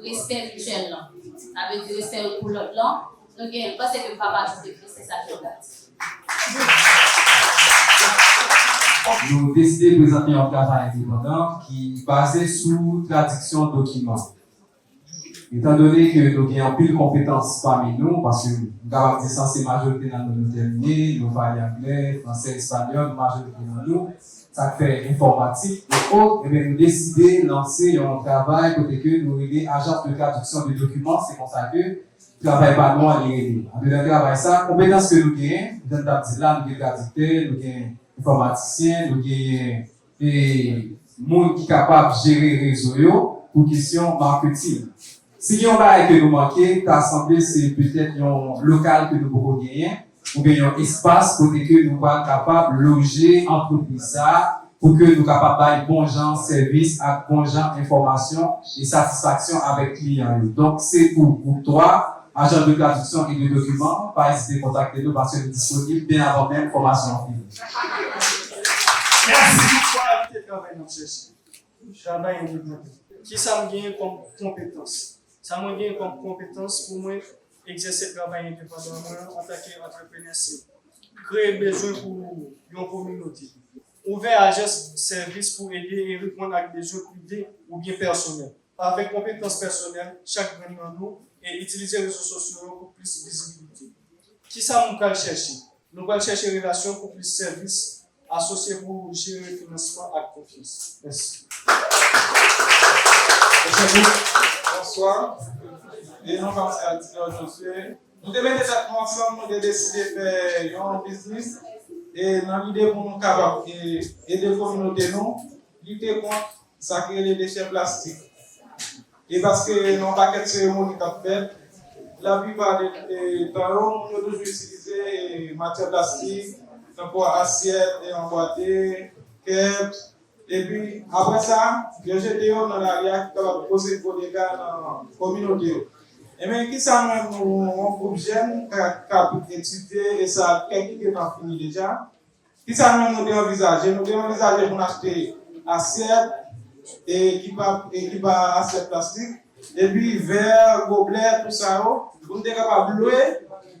respè mityèl lan. Sa vle di respè youn pou lòt lan. Nou gen, m panse ke m p ap ajoute plis, se sa ki enpòtan. Nou deside prezante yon travay endepandan ki baze sou tradiksyon dokiman. Etandone ke nou gen anpil konpetans pami nou, paske m kapab di sa se majorite nan nou, nou tèmine, nou pale anglè, fransè, espanyòl, majorite nan nou, sa k fè enfòmatik, e ot, ebyen, nou deside lanse yon travay kote ke nou rele Agence de traduction de documents, se konsa ke travay pa nou an li rele. Andedan travay sa, konpetans ke nou genyen, jan n t ap di la, nou gen tradiktè, nou gen enfòmatisyen, nou genyen e moun ki kapab jere rezo yo pou kesyon marketing. Si gen yon bagay ke nou manke, ta sanble se petèt yon lokal ke nou poko genyen, oubyen yon espas kote ke nou pral kapab loje antrepriz sa a, pou ke nou kapab bay bon jan sèvis ak bon jan enfòmasyon e satisfaksyon avèk kliyan yo. Donk, se pou gwoup twa, Ajan de tradiksyon e de dokiman, pa ezite kontakte nou paske nou disponib byen avan menm fòmasyon an fini. Mèsi. Kisa ki te travay n ap chèche? Travay endepandan. Kisa m genyen kòm konpetans? Sa mwen genyen kòm konpetans pou mwen egzèse travay endepandan mwen an antanke antreprenè se kreye bezwen pou yon kominote. Ouvè ajans sèvis pou ede e reponn ak bezwen prive oubyen pèsonèl. Avèk konpetans pèsonèl chak grenn nan nou e itilize rezo sosyo yo pou plis vizibilite. Kisa nou pral chèche? Nou pral chèche relasyon pou plis sèvis asosye pou jere finansman ak konfyans. Mèsi. Bonswa. E non pa m se Altidor Josué. Nou te mete tèt nou ansanm, nou te deside fè yon biznis. E nan lide pou nou kapab e, ede kominote nou lite kont sa ki rele dechè plastik. E paske nan yon pakèt seremoni k ap fèt, laplipa de, de tan yo, moun yo toujou itilize e, matyè plastik, tankou asyèt e anbwate, kèp. Epi, apre sa, yo jete yo nan lari a ki kapab koze gwo dega nan kominote yo. Ebyen, kisa nou menm nou, yon gwoup jèn k ap, k ap etidye e sa kèk ide n ap fini deja? Kisa nou menm nou te anvizaje? Nou te anvizaje pou n achte asyèt e ki pa, e ki pa asyèt plastik, epi vè, goblè, tou sa yo, pou n te kapab lwe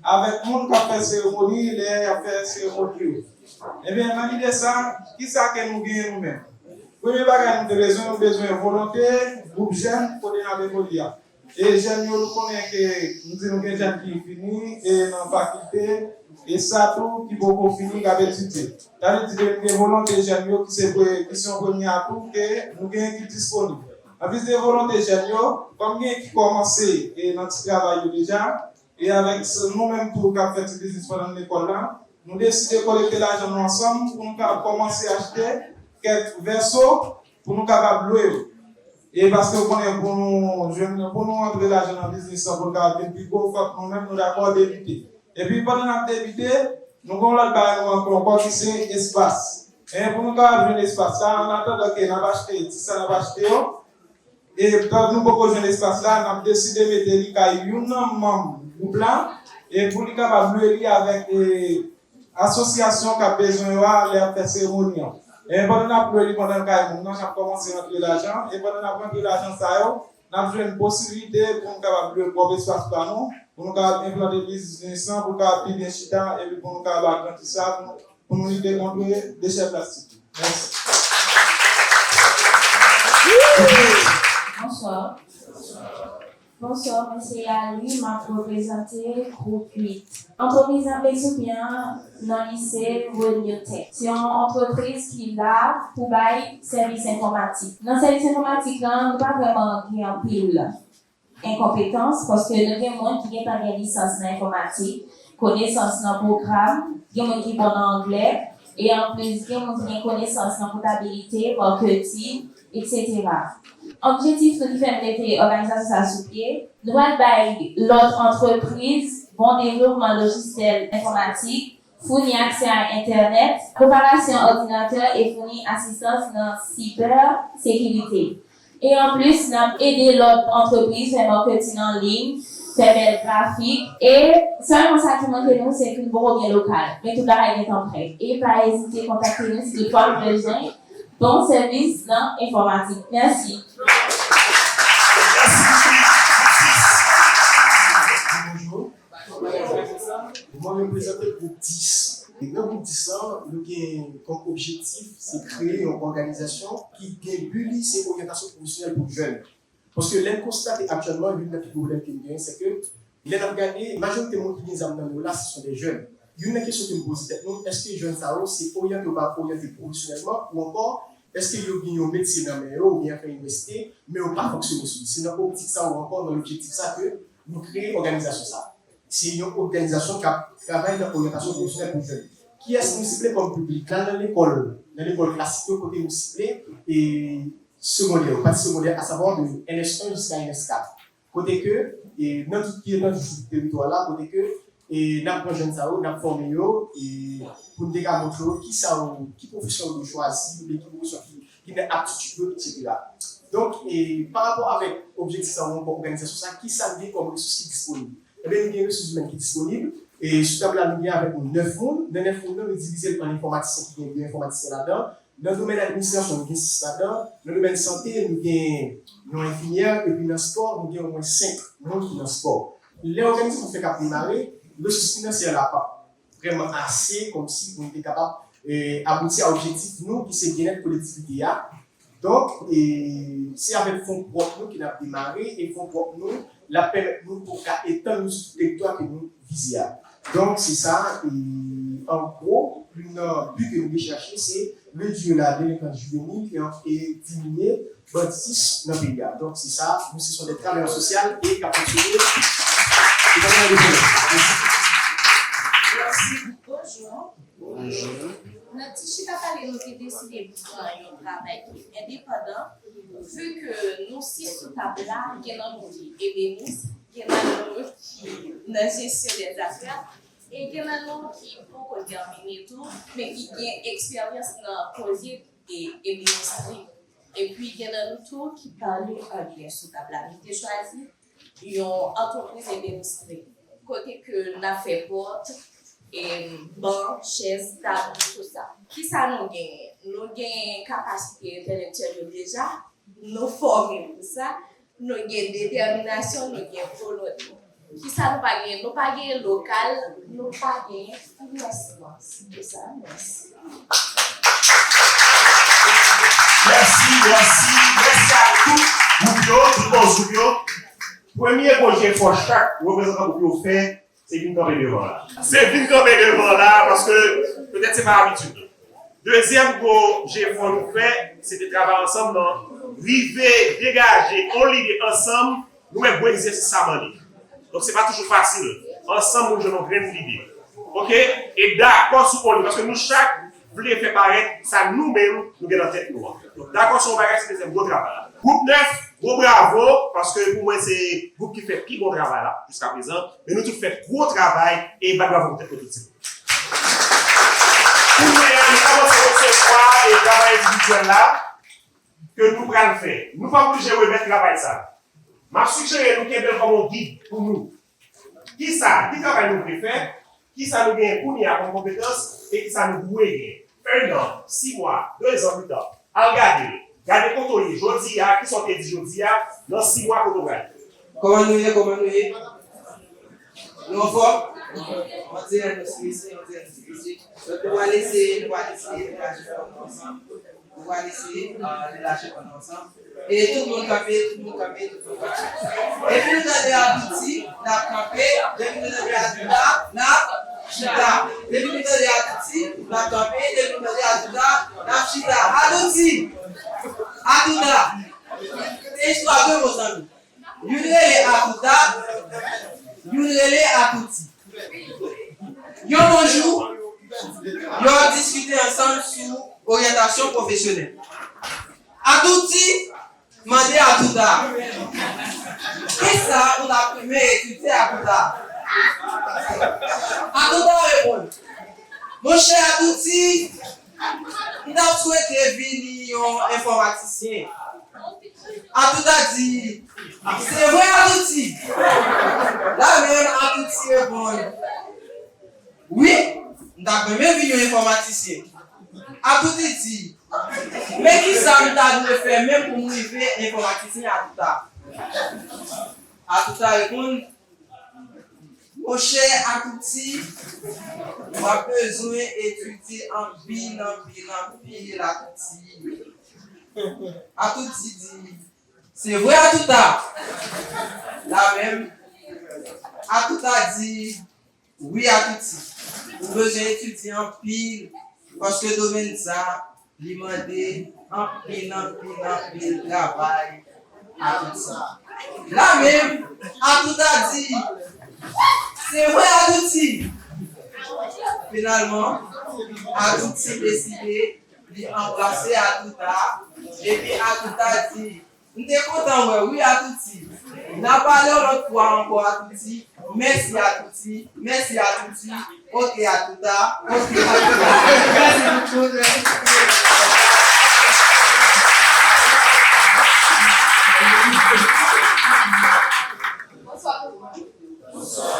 avèk moun k ap fè seremoni, lè y ap fè seremoni yo. Ebyen, nan lide sa, kisa ke nou genyen nou menm? Premye bagay nou te bezwen, nou bezwen volonte, gwoup jèn, kote n ap evolye a. E jèn yo, nou konnen ke nou di nou gen jèn ki fini e nan fakilte, e sa tou ki poko fini k ap etidye. Sa vle di ke nou gen volonte jèn yo ki se pre-, ki se yon premye atou ke nou gen ki disponib. Anplis de volonte jèn yo, kòm gen ki kòmanse e nan ti travay yo deja, e avèk s-, nou menm tou k ap fè ti biznis pandan n lekòl la, nou deside kolekte lajan nou ansanm pou nou ka kòmanse achte kèk vèso pou nou kapab lwe yo. E paske w konnen pou nou jwenn, pou nou antre lajan nan biznis lan, pou l ka vin pi gwo, fòk nou menm nou dakò debite. Epi pandan n ap debite, nou gen yon lòt bagay nou manke ankò ki se espas. E pou nou kapab jwenn espas la, an atandan ke n ap achte ti sa n ap achte yo, e tank nou poko jwenn espas la, n ap deside mete li kay youn nan manm gwoup la, e pou li kapab lwe li avèk, e, asosyasyon k ap bezwen yo a lè y ap fè seremoni an. E pandan n ap lwe li pandan l kay moun nan, n ap kòmanse rantre lajan. E pandan n ap rantre lajan sa yo, n ap jwenn posiblite pou nou kapab lwe pwòp espas pa nou, pou nou kapab enplante biznis lan, pou l kapab pi byen chita, epi pou nou kapab agrandi sa, pou, pou nou lite kont dechè plastik. Mèsi. Bonswa. Bonswa, mwen se Yali, m ap reprezante gwoup uit. Antrepriz n ap eksplike an nan lise Reunion Tech. Se yon antrepriz ki la pou bay sèvis enfòmatik. Nan sèvis enfòmatik lan, nou pa vrèman gen anpil enkonpetans, paske nou gen moun ki gentan gen lisans nan enfòmatik, konesans nan pwogram, gen moun ki bon nan anglè, e anplis, gen moun ki gen konesans nan kontabilite, maketing, etsetera. Objektif nou ki fè n mete òganizasyon sa a sou pye, nou pral bay lòt antrepriz bon devlopman lojisyèl enfòmatik, founi aksè a entènèt, reparasyon òdinatè e founi asistans nan sibè sekirite. E anplis, n ap ede lòt antrepriz fè maketing an liy, fè bèl grafik. E sèlman sa ki manke nou, se ke nou poko gen lokal. Men tout bagay gentan prè. E pa ezite kontakte nou si toutfwa nou bezwen bon sèvis nan enfòmatik. Mèsi. Bonjou. Mwen reprezante gwoup dis. E nan gwoup dis lan, nou gen kòm objektif, se kreye yon òganizasyon ki gen bi li, se oryantasyon pwofesyonèl pou jèn. Paske lè n konstate aktyèlman, youn nan pi gwo pwoblèm ke n genyen, se ke lè n ap gade, majorite moun ki gen zam nan men yo la, se son de jèn. Youn nan kesyon ke n poze tèt nou, èske jèn sa yo se oryante yo pa oryante pwofesyonèlman, ou ankò, èske yo gen yon metye nan men yo, oubyen ankò inivèsite, men yo pa fonksyone sou li? Se nan optik sa, ou ankò nan objektif sa ke nou kreye òganizasyon sa. Se yon òganizasyon k ap travay nan oryantasyon pwofesyonèl pou jèn. Kiyès nou sible kòm piblik? N al nan lekòl, nan lekòl klasik yo, kote nou sible, e segondè yo, pati segondè, asavwa de N S un jiska N S quatre. Kote ke, e, nan tout, ki nan tout teritwa la, kote ke, e, n ap pran jèn sa yo, n ap fòme yo, e, pou n te ka montre yo ki sa yo, ki pwofesyon yo dwe chwazi, oubyen ki pwofesyon ki, ki nan aptitid yo, etsetera. Donk, e, pa rapò avèk objektif sa yo, ankò òganizasyon sa, ki sa n gen kòm resous ki disponib? Ebyen, nou gen resous imèn ki disponib. E sou tab la, nou gen avèk nou nèf moun. Nan nèf moun nan, nou divize l an enfòmatisyen ki gen de enfòmatisyen ladan. Nan domèn administrasyon, nou gen sis ladan. Nan domèn sante, nou gen yon enfimyè. Epi nan spò, nou gen omwen senk moun ki nan spò. Lè òganizasyon fèk ap demare, resous finansyè la p ap vrèman ase kòmsi pou nou te kapab, eh, abouti a objektif nou ki se byennèt kolektivite a. Donk, eh, se avèk fon pwòp nou ke n ap demare, e fon pwòp nou, l ap pèmèt nou pou ka etann nou sou tout teritwa ke nou vize a. Donk, se sa, eh, an gwo, youn nan bi ke nou te chache, se redwir la delenkans jivenil e, e diminye banditis nan peyi a. Donk, se sa, nou se yon travayè sosyal e k ap fonksyone. Se pa nan lepòl. Mèsi. Mèsi. Bonjou. Bonjou. Nan ti chita pale, nou te deside pou pran yon travay ki endepandan, vi ke nou sis sou tab la, gen nan nou ki ebenis, gen nan nou ki nan jesyon dèzafè, e gen nan nou ki poko tèmine tou, men ki gen eksperyans nan koze e, e ministri. Epi gen nan nou tou ki pale anglè sou tab la. Nou te chwazi yon antrepriz ebenistrè, kote ke n ap fè pòt, e, ban, chèz, tab, tout sa. Kisa nou genyen? Nou genyen kapasite entèlektyèl yo deja, nou fòme pou sa, nou gen detèminasyon, nou gen volonte. Kisa nou pa genyen? Nou pa genyen lokal, nou pa genyen finansman. Se pou sa, mèsi. Mèsi, mèsi, mèsi a tout gwoup yo, tout bòs gwoup yo. Premye gwo jefò chak reprezantan gwoup yo fè, se vin kanpe devan la. Se vin kanpe devan la, paske petèt se pa abitid nou. Dezyèm gwo jefò nou fè, se te travay ansanm nan rive degaje yon lide ansanm, nou wè gwo egzèsis sa mande. Donk, se pa toujou fasil. Ansanm, nou jwenn yon grenn lide. Oke? E dakò sou yon lide, paske nou chak vle fè parèt sa nou menm nou gen nan tèt nou an. Donk, dakò sou yon bagay, se dezyèm gwo travay la. Gwoup nèf, gwo bravo, paske pou mwen, se gwoup ki fè pi bon travay la, jiskaprezan. Men nou tout fè gwo travay e bat bravo pou tèt nou tout, silvouplè. Kounye a, nou kòmanse resevwa e travay endividyèl la ke nou pral fè. Nou pa oblije remèt travay sa. M ap sijere nou kenbe l kòm yon gid pou nou. Kisa, ki travay nou vle fè? Kisa nou genyen kounye a kòm konpetans? E kisa nou dwe genyen? En an, sis mwa, de zan pita. Al gade l. Gade kote w ye jodi a, kisa w te di jodi a, nan sis mwa kote w prale. Kòman nou ye, kòman nou ye? Nou anfòm? On dirait nou strese, on dirait nou strese. Donk, nou pral eseye, nou pral eseye relaje kò nou ansanm. Nou pral eseye, euh, relaje kò nou ansanm. E tout moun kanpe, tout moun kanpe, tout moun kanpe. Depi nou tande Atouti, n ap kanpe. Depi nou tande Atouta, n ap chita. Depi nou tande Atouti, n ap kanpe. Depi nou tande Atouta, n ap chita. Atouti! Atouta! Se istwa de mo zanmi. Youn rele Atouta, youn rele Atouti. Yon bon jou, yo ap diskite ansanm sou oryantasyon pwofesyonèl. Atouti mande Atouta, kisa ou t ap renmen etidye, Atouta? Atouta reponn, monchè Atouti, m t ap swete vin yon enfòmatisyen. Atouta di, se vre Atouti? La menm Atouti reponn, wi, m t ap renmen vin yon enfòmatisyen. Atouti di, men kisa m ta dwe fè menm pou m rive enfòmatisyen, Atouta? Atouta reponn, monchè Atouti, w ap bezwen etidye anpil, anpil, anpil, Atouti. Atouti di, se vre Atouta? La menm, Atouta di, wi Atouti, ou bezwen etidye anpil, paske domèn sa, li mande anpil, anpil, anpil travay Atouti. La menm, Atouta di, se vre Atouti? Finalman, Atouti deside li anbrase Atouta, epi Atouta di, m te kontan wè w wi Atouti. N a pale yon lòt fwa ankò Atouti. Mèsi Atouti. Mèsi Atouti. Oke Atouta. Oke Atouta. Mèsi bokou. Bonswa tout moun.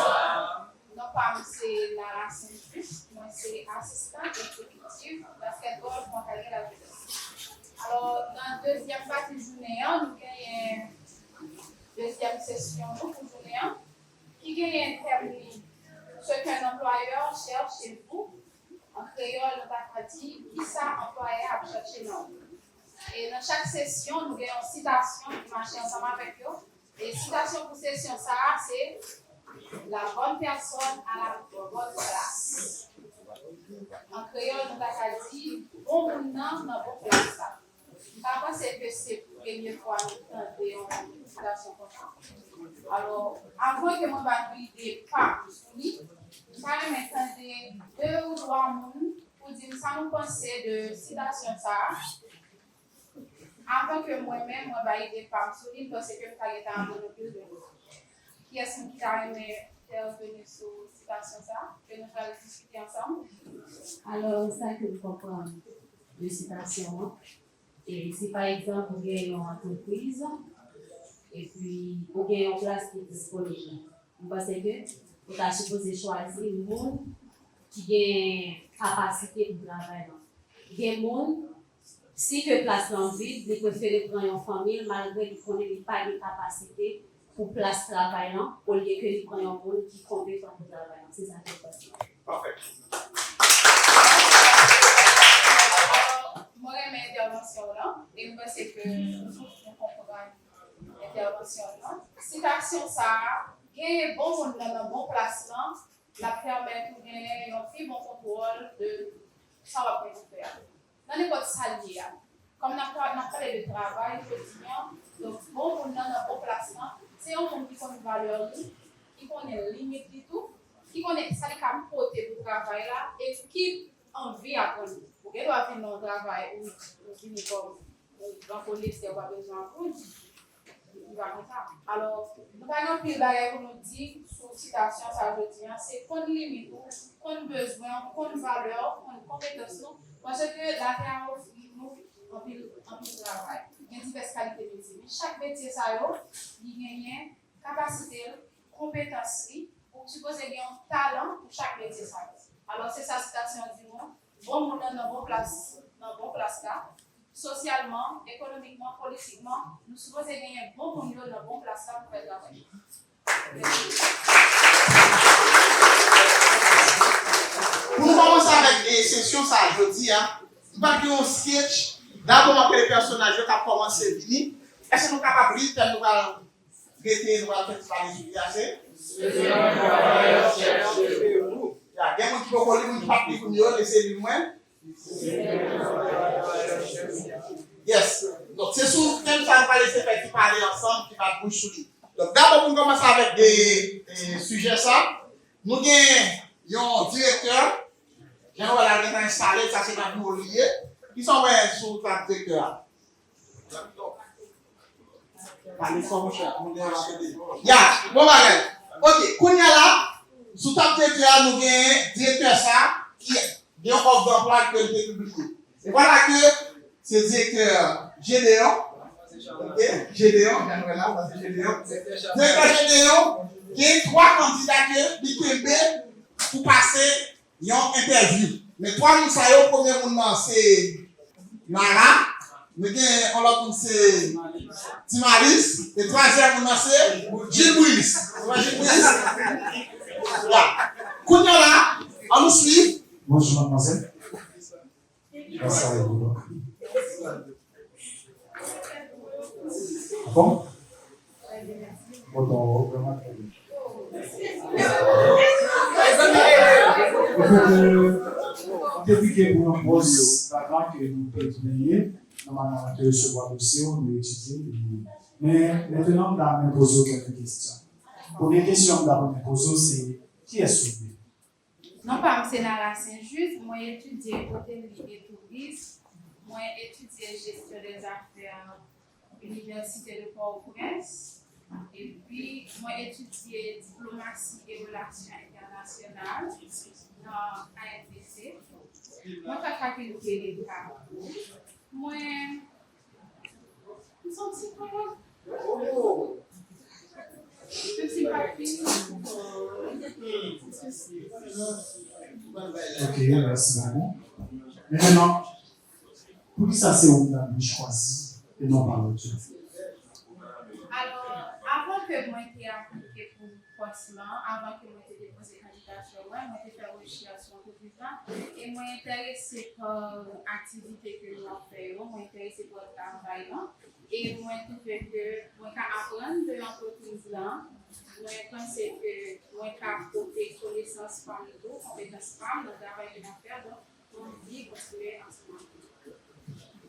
Dezyèm pati jounen an, nou genyen dezyèm sesyon nou pou jounen an, ki genyen tèm li Ce qu'un employeur cherche chez vous. An kreyòl, nou ta ka di, kisa anplwayè ap chèche nan ou? E nan chak sesyon, nou gen yon sitasyon ki mache ansanm avèk yo. E sitasyon pou sesyon sa a, se La bonne personne à la bonne place. An kreyòl, nou ta ka di, bon moun nan nan bon plas la. M pa panse ke se premye fwa nou tande yon sitasyon konsa. Alò, avan ke mwen ba nou ide pa m sou li, m ta renmen tande de ou twa moun pou di m sa nou panse de sitasyon sa a. Avan ke mwen menm, mwen ba ide pa m sou li, m panse ke m ta gentan aprann anpil de moun. Kiyès moun ki ta renmen entèveni sou sitasyon sa a, ke nou pral diskite ansanm? Alò, sa ke m konprann de sitasyon an, e si pa egzanp ou gen yon antrepriz, epi ou gen yon plas ki disponib, m panse ke ou ta sipoze chwazi moun ki gen kapasite pou travay la. Gen moun, si ke plas lan vid, li prefere pran yon fanmi l, malgre li konnen li pa gen kapasite pou plas travay lan, olye ke li pran yon moun ki konpetan pou travay lan. Se sa ke m panse. Pafè. Mwen renmen entèvansyon w lan, e m panse ke nou konprann entèvansyon w lan. Sitasyon sa a, genyen bon moun nan nan bon plas lan, l ap pèmèt ou genyen yon pi bon kontwòl de sa w ap gen pou fè a. Nan nenpòt sa l ye a. Kòm n ap tra- n ap pale de travay jodi a, donk bon moun nan nan bon plas lan, se yon moun ki konn valè li, ki konnen limit li tou, ki konnen sa li ka pote pou travay la, e ki anvi aprann. Ou gen dwa vin nan yon travay ou, ou vini kòm yon gran konesè, ou pa bezwen aprann. Li pa konsa. Alò, nou pa gen anpil bagay pou nou di sou sitasyon sa jodi a. Se konn limit ou, konn bezwen w, konn valè w, konn konpetans nou. Paske latè a ofri nou anpil, anpil travay. Gen divès kalite metye. Men chak metye sa yo, li genyen kapasite l, konpetans li, ou sipoze gen yon talan pou chak metye sa yo. Alò, se sa sitasyon an di nou, bon moun nan nan bon plas, nan bon plas la, sosyalman, ekonomikman, politikman, nou sipoze genyen bon moun yo nan bon plas la pou fè travay. Pou nou kòmanse avèk, e, sesyon sa a jodi a, m pral gen yon sketch. Dabò, m ap rele pèsonaj yo k ap kòmanse vini. Èske nou kapab li, tèm nou pral trete, nou pral fè ti pale sou li a, se? Ya, gen moun ki poko li, moun ki p ap li pou m yo, lese li mwen. Yes. Donk, se sou tèm sa nou pral eseye fè ti pale ansanm, ti bat bouch sou li. Donk, dabò, pou n kòmanse avèk de, e, sijè sa, nou gen yon direktè, jan nou wè la, l gentan enstale, sa se nan biwo li ye. Kisa w wè sou tab direktè a? Pale fò, monchè, moun dèyè w ap tande. Ya, bon bagay. Ok, kounye a la, sou tab direktè a, nou gen direktè sa, ki gen yon òf danplwa ke l te pibliye. E vwala ke se direktè Gedeon, ok, Gedeon, jan nou wè la, sa se Gedeon. Direktè Gedeon, gen twa kandida ke li kenbe pou pase yon entèvyou. Men twa moun sa yo, premye moun nan se Nara, nou gen yon lòt moun se Ti Malis, e twazyèm moun nan se Gilles Brice. Ou wè Gilles Brice? Ya. Kounye a la, ann nou swiv. Bonjou, madmwazèl. Kòman sa ye, Boulou? Bon? Bon, bon, vrèman trè byen. Mezanmi, e, e, e, te pike pou yon pòs ladan ke nou te bliye. Nòmalman, nou te resevwa dosye w, nou etidye l. Men, mentnan, m ta renmen poze w kèk kesyon. Premye kesyon m ta renmen poze w, se, kiyès ou ye? Non pa m se Nara Saint-Juste, mwen etidye otelri e touris, mwen etidye jesyon dè zafè Inivèsite de Pòtoprens, epi mwen etidye diplomasi e relasyon entènasyonal nan I N T C. Mwen pa ka kite Kafou. Mwen, m se yon psikològ. Menm si m pa fin. Ok, mèsi bokou. Men mentnan, poukisa se ou menm ki chwazi e non pa lòt yo. Alò, avan ke mwen te aplike pou pòs lan, avan ke mwen te depoze kandidatè mwen, mwen te fè rechèch sou antrepriz la, e mwen enterese pa aktivite ke nou ap fè yo, mwen enterese pa travay lan, e mwen twouve ke mwen ka aprann de antrepriz lan, mwen panse ke mwen ka pote konesans pa m tou, konpetans pa m nan travay ke n ap fè, donk, mwen anvi kontinye ansanm avè nou.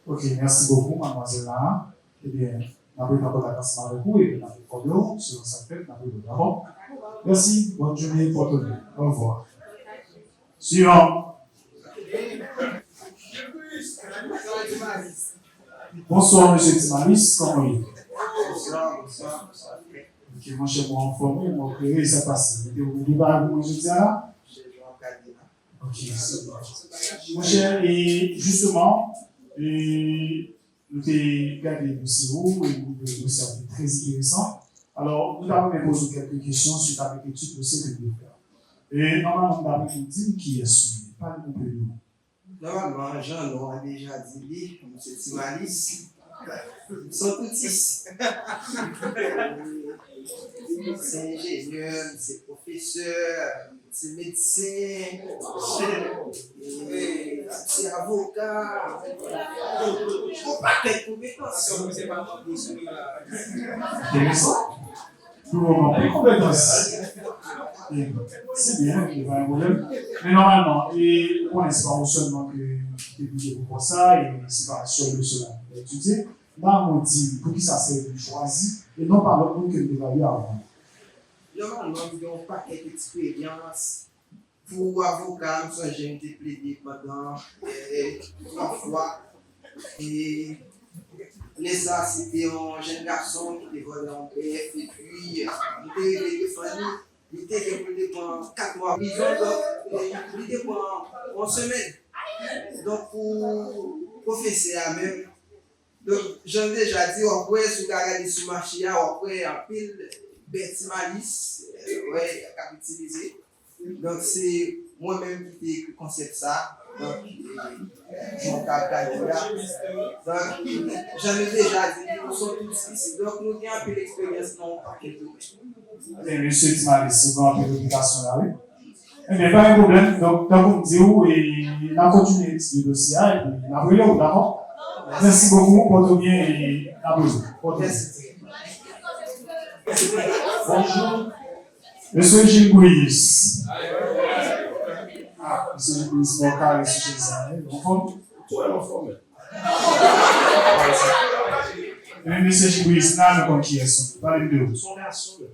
Ok, mèsi bokou, madmwazèl Lara. Ebyen, n ap ret an kontak ansanm avèk ou epi n ap enfòme w selon sa k fèt, n ap rele w, dakò? Mèsi, bòn jounen, pòte w byen. Orevwa. Swivan. Bonswa, mesye Timalis, kòman w ye? Bonswa, bonswa, bonswa. Ok, monchè, mwen anfòm, wi, mwen klere, sa k pase? Ou te, ou te prepare pou mwen jodi a la? Monchè, se bon. Monchè, e jisteman, e nou te gade dosye ou, e nou te dosye a te trè enteresan. Alò, nou ta renmen poze w kèlke kesyon swit avèk etid dosye ke nou te fè a. E nòmalman, m ta renmen w di m kiyès ou ye. Pale nou de nou. Nòmalman, jan non an deja di li, m se Ti Malis. M se yon toutis. M se enjenyè, m se pwofesè, m se medsen, m se avoka. Yon pakèt konpetans. Enteresan. Pou mwen, anpil konpetans. E, se byen, wi, pa gen pwoblèm. Men nòmalman, e, ou konnen se pa ou sèlman ke, ki te pile pou pòs sa, e se pa sèl ou sèl la ki te etidye. M ta renmen w di m poukisa se ou ki chwazi, e non pa lòt moun ke m te evalye avan. Nòmalman, m gen yon pakèt eksperyans. Pou avoka, m sonje m te plede pandan, eh, twa fwa. E lè sa a, se te yon jèn gason ki te vòlè yon bèf, epi m te rive defann li. Li te gen pou l te pran kat mwa prizon, donk, eh, li te pran yon semèn. Donk, pou pwofesè a menm, Donk, jan m deja di, w ap wè, si w ta gade sou mache a, w ap wè anpil bèf Ti Malis, w ap wè, k ap itilize. Donk, se mwen menm ki te ekri konsèp sa. Donk, jan w ka gade a. Donk, jan nou deja di, nou se yon toutis. Donk, nou gen anpil eksperyans nan yon pakèt domèn. Ebyen, mesye Ti Malis, ou gen anpil repitasyon la, wi. Ebyen, pa gen pwoblèm. Donk, tankou m di w, e, n ap kontinye etidye dosye a, epi n ap rele w, dakò? Mèsi bokou, pòte w byen, e n ap rele w. Pòte w byen. Bonjou. Mesye Gilles Brice. Ah, mesye Gilles Brice, bon, kare sou chèz sa, wi. Anfòm? Trè anfòm. Men mesye Gilles Brice la, nou konn kiyès ou. Pale m de ou. Se yon gason, men.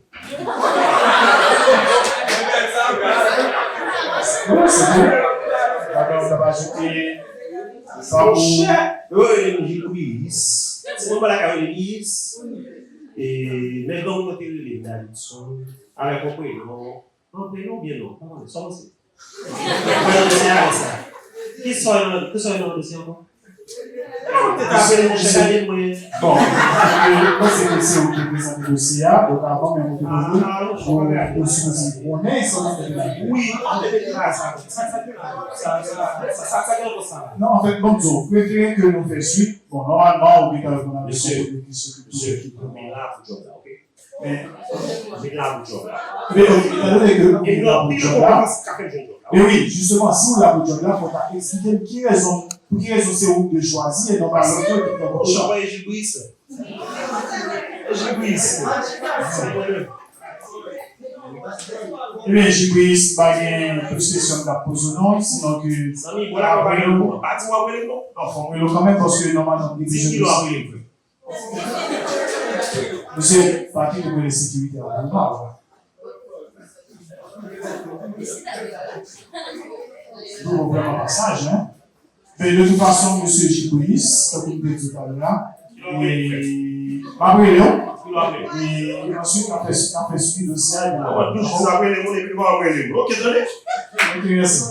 Wi, se vre. Gade, w t ap ajoute, pa pou... Monchè, yo rele m Gilles Brice. Ti moun pa lakay yo rele Brice. E, men granmoun mwen te rele m Davidson. Avèk yon prenon. Yon prenon oubyen non? Pa konnen. Sa w panse? Mwen nan dosye a, sa. Kisa w nan, kisa w nan dosye ankò? Mwen te ta apele monchè gade mwen. Bon, mwen se ke se ou ki prezante dosye a, donk avan menm ou te poze, ou, ou sipoze konnen sa w ap fè la. Wi, an te mete la sa. Sa, sa te la. Sa, sa, sa, sa, sa gen ankò sa la. Non, anfèt, bon, m di w, prefere ke nou fè swit. Bon, nòmalman, ou gentan reponn avèk yon premye kesyon ke tou ekip yo. Men la pou djòb la, oke? Men, vin la pou djòb la. Men, ok, etandone ke ou la pou djòb la. Men wi, jisteman, si ou la pou djòb la, fò w ta eksplike m ki rezon, pou ki rezon se ou ki te chwazi e non pa lòt yo ki te pran pòs la. Monchè, Gilles Brice. Gilles Brice. Ebyen, Gilles Brice, pa gen plis kesyon m t ap poze w non, sinon ke... Zanmi, bon, la, pa gen non. Pa di w ap rele m non. Non, fò m rele w kanmenm, paske nòmalman, m gen... Di ki lè w ap rele m. Mesye, pa kite mwen lè sekirite a pou nou pa wè. Nou vrèman pa saj, en. Men de tout fason, mesye Gilles Brice, tankou m te di w talè a, e m ap rele w, e answit, n ap fè, n ap fè swivi dosye a, epi n ap... Mwen toujou ap rele moun, epi l pa rele m. Ok, tande? Ok, mèsi.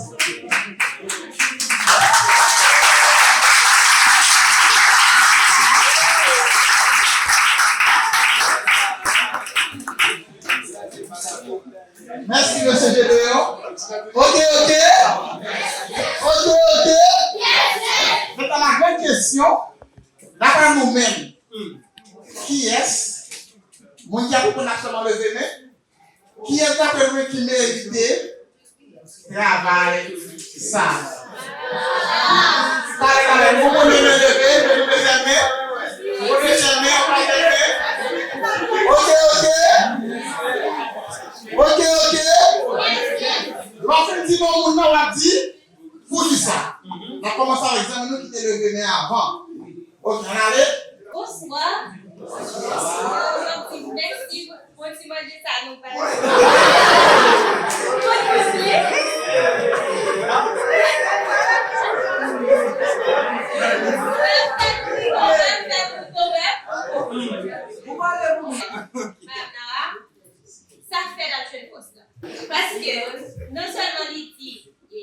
Mèsi, mesye Gedeon. Ok, ok. Ok, ok. Maintenant, la grande question, d'après nou menm, Kiyès? Moun ki ap reponn ap sèlman leve men. Kiyès daprè nou ki merite travay sa? Talè, talè, nou pran premye men leve, nou dezyèm men. Nou dezyèm men, nou twazyèm men. Oke, oke. Oke, oke. Lè w fin di non moun nan, w ap di, poukisa? N ap kòmanse avèk zanmi nou ki te leve men avan. Oke, ann ale. Bonswa. Bonswa. Mèsi pou ti manje sa nou bay. Kontinye. Madam Nara, sa fè l ap jwenn pòs la. Paske non sèlman li di, e,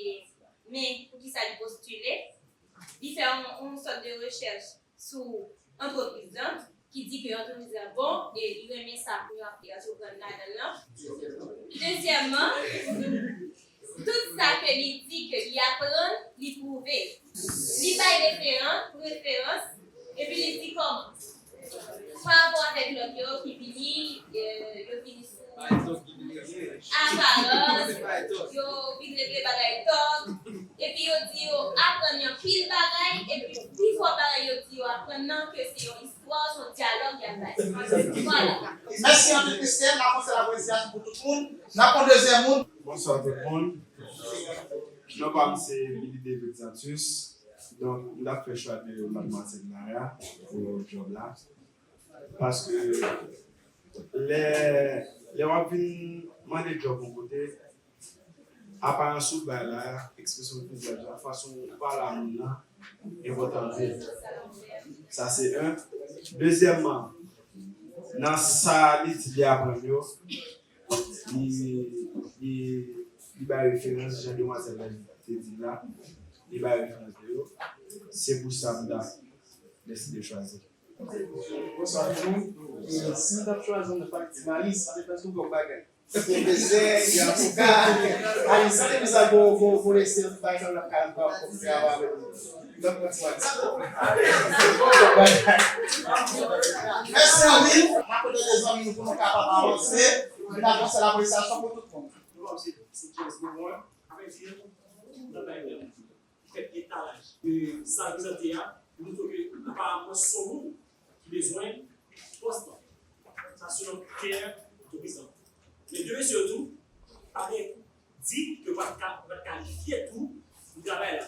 men poukisa li postile, li fè yon, yon sòt de rechèch sou antrepriz lan, ki di ke antrepriz lan bon, e li renmen sa pou yo ap antreprand ladan l lan. Dezyèmman, tout sa ke li di ke li aprann, li pwouve. Li bay referan-, referans, epi li di kòman. Pa rapò avèk lòt yo ki vini, e, yo vini sou aparans, yo vin regle bagay tòg, epi yo di yo aprann anpil bagay, epi pi fò bagay yo di yo aprann nan ke se yon istwa, se yon dyalòg y ap bay. Vwala. Mèsi anpil, Christelle. N ap pase laprezan pou tout moun. N ap pran dezyèm moun. Bonswa tout moun. Non pa m se Billy David Santus. Donk, m t ap fè chwa de madmwazèl Nara pou djòb la. Paske lè, lè w ap vin mande djòb yon kote, aparans ou bay la, ekspresyon vizaj la, fason ou pale a moun nan, enpòtan anpil. Sa se en. Dezyèmman, nan sa li di li aprann yo, li, li, li bay referans, jan demwazèl la te di la, li bay referans de yo. Se pou sa m ta deside chwazi. Bonswa tout moun. E, si m t ap chwazi yon nèg pa Ti Malis, sa te prèske yon bagay. Pwofesè, gen avoka. Malis, sa te bizarre pou, pou, pou lese yon bagay sa nan kay la pou fè avè nou. Donk, mwen, ti Malis. Mèsi anpil. N ap pote de zanmi nou pou nou kapab avanse. Nou ta fè sèl apresyasyon pou tout moun. Fè etalaj de sa l prezante a, pou montre ke aparaman se yon moun ki bezwen pòs lan. Sa se yon kritè tou pwisan. Men de mesye yo tou, pa gen di ke yo pa t ka, yo pa t kalifye tou pou travay la. E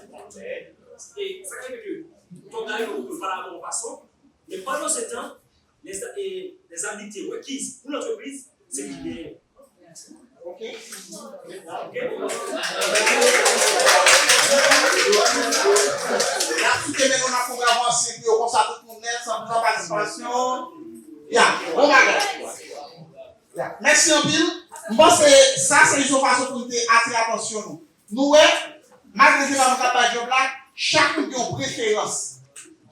sa k fè ke, kòm la yo, yo pale avè yon fason, men pandan se tan, lè, e, lè abitye rekiz pou lantrepriz, se ki genyen. Ok. N ap kite men nou nan pwogram an, si yo konsa tout moun nèt, san, san patisipasyon. Ya, bon bagay. Ya, mèsi anpil. M panse sa se yon fason pou nou te atire atansyon nou. Nou wè, malgre se pa nou k ap bay djòb la, chak moun gen yon preferans.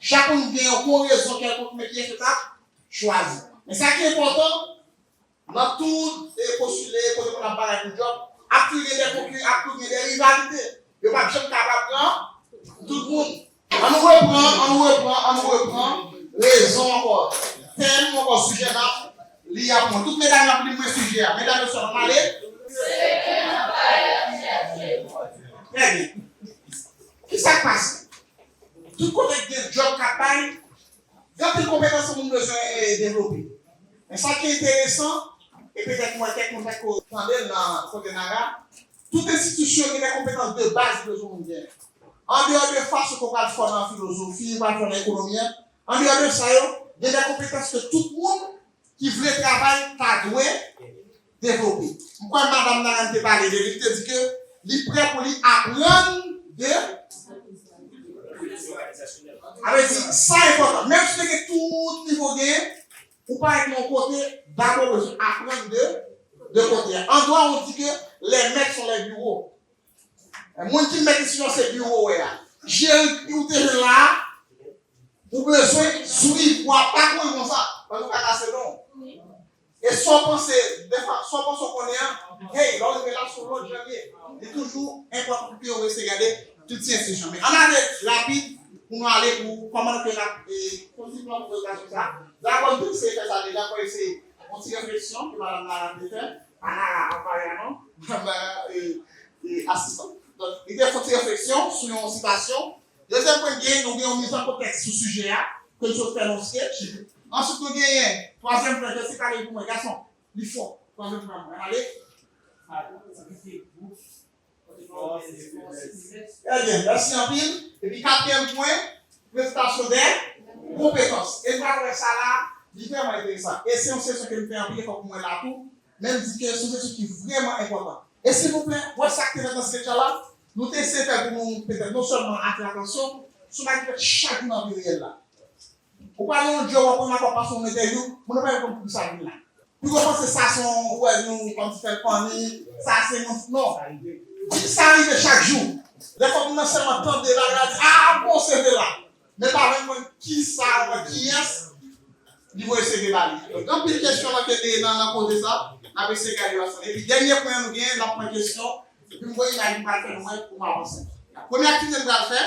Chak moun gen yon, yon rezon kèlkonk, men kiyès yo t ap chwazi. Men sa ki enpòtan, nan tout, e, postile, kote moun ap batay pou djòb, ap toujou gen de konki-, ap toujou gen de rivalite. Yo p ap janm kapab pran tout moun. Ann nou repran, ann nou repran, ann nou repran. Rezon ankò. Tèm ankò, sijè n ap li a pou mwen. Tout medam n ap li mwen sijè a. Medam yo sòt, ann ale. Trè byen. Kisa k pase? Tout kote k gen djòb k ap bay, gen anpil konpetans moun bezwen, e, devlope. Men sa ki enteresan, e petèt mwen kèk moun poko tande l nan kote Nara, tout enstitisyon gen de konpetans de baz li bezwen moun genyen. Andeyò de fason ke w pral fò nan filozofi, w pral fò nan ekonomi an, andeyò de sa yo, gen de konpetans ke tout moun ki vle travay ta dwe devlope. M kwè madanm Nara te pale de li, li te di ke li prè pou li aprann de. Sa vle di, sa enpòtan. Menm si w te gen tout nivo w genyen, ou parèt nan yon kote, dabò w bezwen aprann de, de kote a. An dwa, on dit que les maîtres sont les bureaux. Moun ki mèt enstitisyon se biwo w ye a. Jere ou te jwenn la a, ou bezwen swiv, ou ap pa kouri konsa, paske ou ka kase don. E sa w panse, defwa, sa w panse w konnen an, hey, lè w rive la, se yon lòt jan l ye. Li toujou enpòtan pou ke w rete gade tout ti enstitisyon. Men ann ale rapid, Pou nou ale pou kòman ke n ap, e, kontinye pou prezantasyon sa. Dakò, nou te eseye fè sa deja, fò eseye yon ti refleksyon ke madanm Nara te fè. Pa Nara, pa Nara non. Madanm, e, e, asistan. Donk, li te fè yon ti refleksyon sou yon sitasyon. Dezyèm pwen, gen, nou gen yon miz an kontèks sou sijè a, ke nou sot fè nan sketch. Answit, nou genyen twazyèm pwen, Jessica, li pou mwen, gason, li fò. Twazyèm pwen, mwen ale. Trè byen, mèsi anpil. Epi katriyèm pwen, prezantasyon de konpetans. E nou pral wè sa la, li vrèman enteresan. E se yon sesyon ke m fè anpil efò pou mwen la tou, men m di ke se yon sesyon ki vrèman enpòtan. E silvouplè, wè sa k te fèt nan sketch la, nou te eseye fè pou nou petèt non sèlman atire atansyon sou bagay ki fèt chak jou nan vi reyèl la. Ou pral nan yon djòb, w ap pran makòp pase yon entèvyou, moun nan pa konn poukisa l vin la. Piga w panse sa se yon, ou wè nou kòmsi fè l funny, sa se yon, non. Sa rive chak jou. Dèfwa moun nan sèlman tande bagay la, di, a, bon, se vre la. Men pa menm konn kisa, oubyen kiyès li voye seve ba li. Donk, gen anpil kesyon nan, ke, nan, nan koze sa, n ap eseye gade yo ansanm. Epi, dènye pwen nou genyen, n ap pran kesyon, epi m voye imaj m pral fè nou wè pou m avanse. Premye aktivite m pral fè.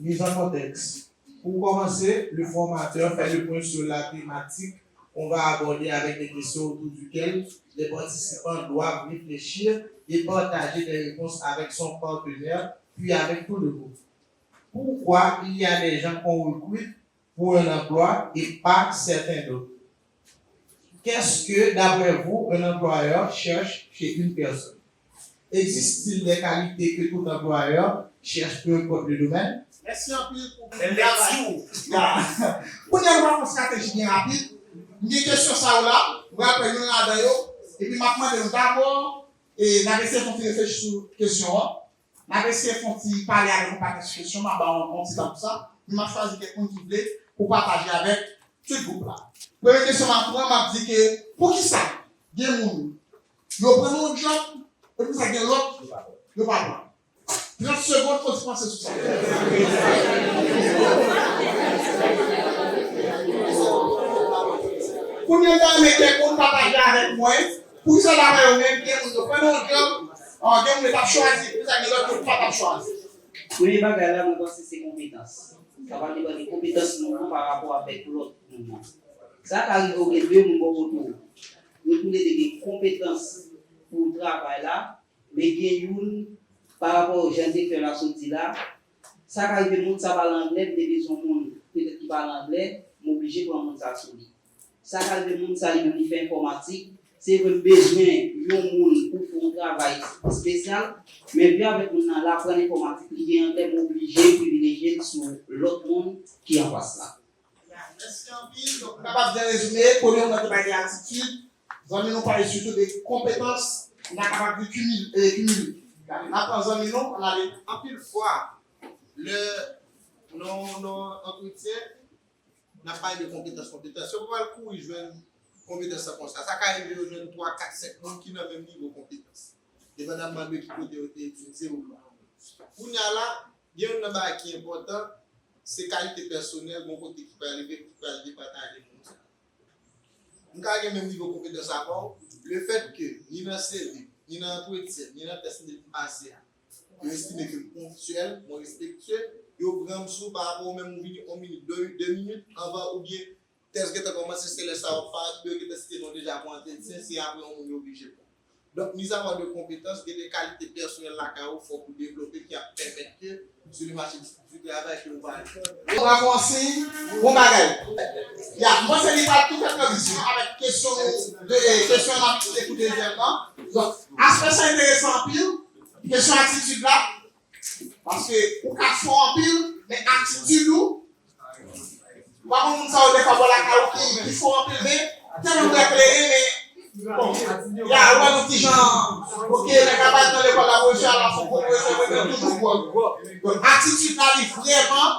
Mise en contexte. Pour commencer, le formateur fait le point sur la thématique qu'on va aborder avec des questions autour duquel les participants doivent réfléchir et partager des réponses avec son partenaire, puis avec tout le groupe. Pourquoi il y a des gens qu'on recrute pour un emploi et pas certains d'autres? Qu'est-ce que, d'après vous, un employeur cherche chez une personne? Existe-t-il des qualités que tout employeur cherche, peu importe le domaine? Mèsi anpil pou bon travay. Kounye a nou pral fè yon estrateji byen rapid. M gen kesyon sa yo la, m pral pran youn ladan yo, epi m ap mande nou dabò, e n ap eseye fè yon ti reflechi sou kesyon an. N ap eseye fè yon ti pale avèk yon patnè sou kesyon, m ap ba w yon ti tan pou sa, men m ap chwazi kèk moun ki vle pou pataje avèk tout gwoup la. Premye kesyon m ap pran, m ap di ke poukisa gen moun yo pran yon djòb, epi sa gen lòt yo pa pran. Trant segonn, fò w ti panse sou sa. Kounye a, m ta renmen kèk moun pataje avèk mwen, poukisa dapre yo menm, gen moun yo pran yon djòb, ah, gen moun yo t ap chwazi, poukisa gen lòt yo pa t ap chwazi. Premye bagay la, mwen panse se konpetans. Sa va depann de konpetans nou an pa rapò avèk lòt moun nan. Sa ka rive ou gen de moun bò kote w. Yo toulede gen konpetans pou travay la, men gen youn, pa rapò jan direktè la sot di la, sa ka rive moun sa pale anglè, m te bezwen moun petèt ki pale anglè, m oblije pran moun sa sou li. Sa ka rive moun sa li menm li fè enfòmatik, se vre m bezwen yon moun pou fè yon travay espesyal, men vin avèk moun nan l aprann enfòmatik, li gen anglè, m oblije privilejye l sou lòt moun ki anfas la. Mèsi anpil. Donk, nou kapab byen rezime, premye moun nan te bay de atitid, zanmi nou pale sitou de konpetans, nou ta kapab di kimil-, e, kimile. N ap pran zanmi nou, ann ale. Anpil fwa, lè nou, nou antretyen, n ap pale de konpetans, konpetans. Yo pa pral kouri jwenn konpetans lan konsa. Sa ka rive yo jwenn twa, kat, senk moun ki nan menm nivo konpetans, depandamman de ki kote yo te etidye ou non. Kounye a la, gen youn nan bagay ki enpòtan, se kalite pèsonèl, gon kote ki pral rive, ki pral depataje moun sa. M ka gen menm nivo konpetans avè w, lefètke ni nan selev, ni nan antretyen, ni nan tès m pase a, yo estime ke m ponktyèl, mwen respektye, yo pran m sou pa rapò ou menm ou vini yon minit, de, de minit anvan oubyen tès gentan kòmanse, se lè sa w ap parèt, yo gentan site non w deja pou antretyen, se apre yon moun yo oblije pran. Donk, mizawò de konpetans, gen de kalite pèsonèl lakay ou fòk ou devlope ki ap pèmèt ke sou le mache di travay ke ou va ale. Bravo, ansiy, bon bagay. Ya, m panse li pral tou fè tranzisyon avèk kesyon nou, de, kesyon n ap kite pou dezyèm nan. Donk, aspè sa enteresan anpil, kesyon atitid la, paske ou ka fò anpil, men atitid ou, ou pa konn moun sa yo defwa bò lakay ou ki, ki fò anpil, men tèlman ou eklere, men bon, ya, ou wè nou ti jan, oke, nèg la pa t nan lekòl la, pwofesè a la, fò pwofesè mwen menm toujou pwòp. Donk, atitid la, li vrèman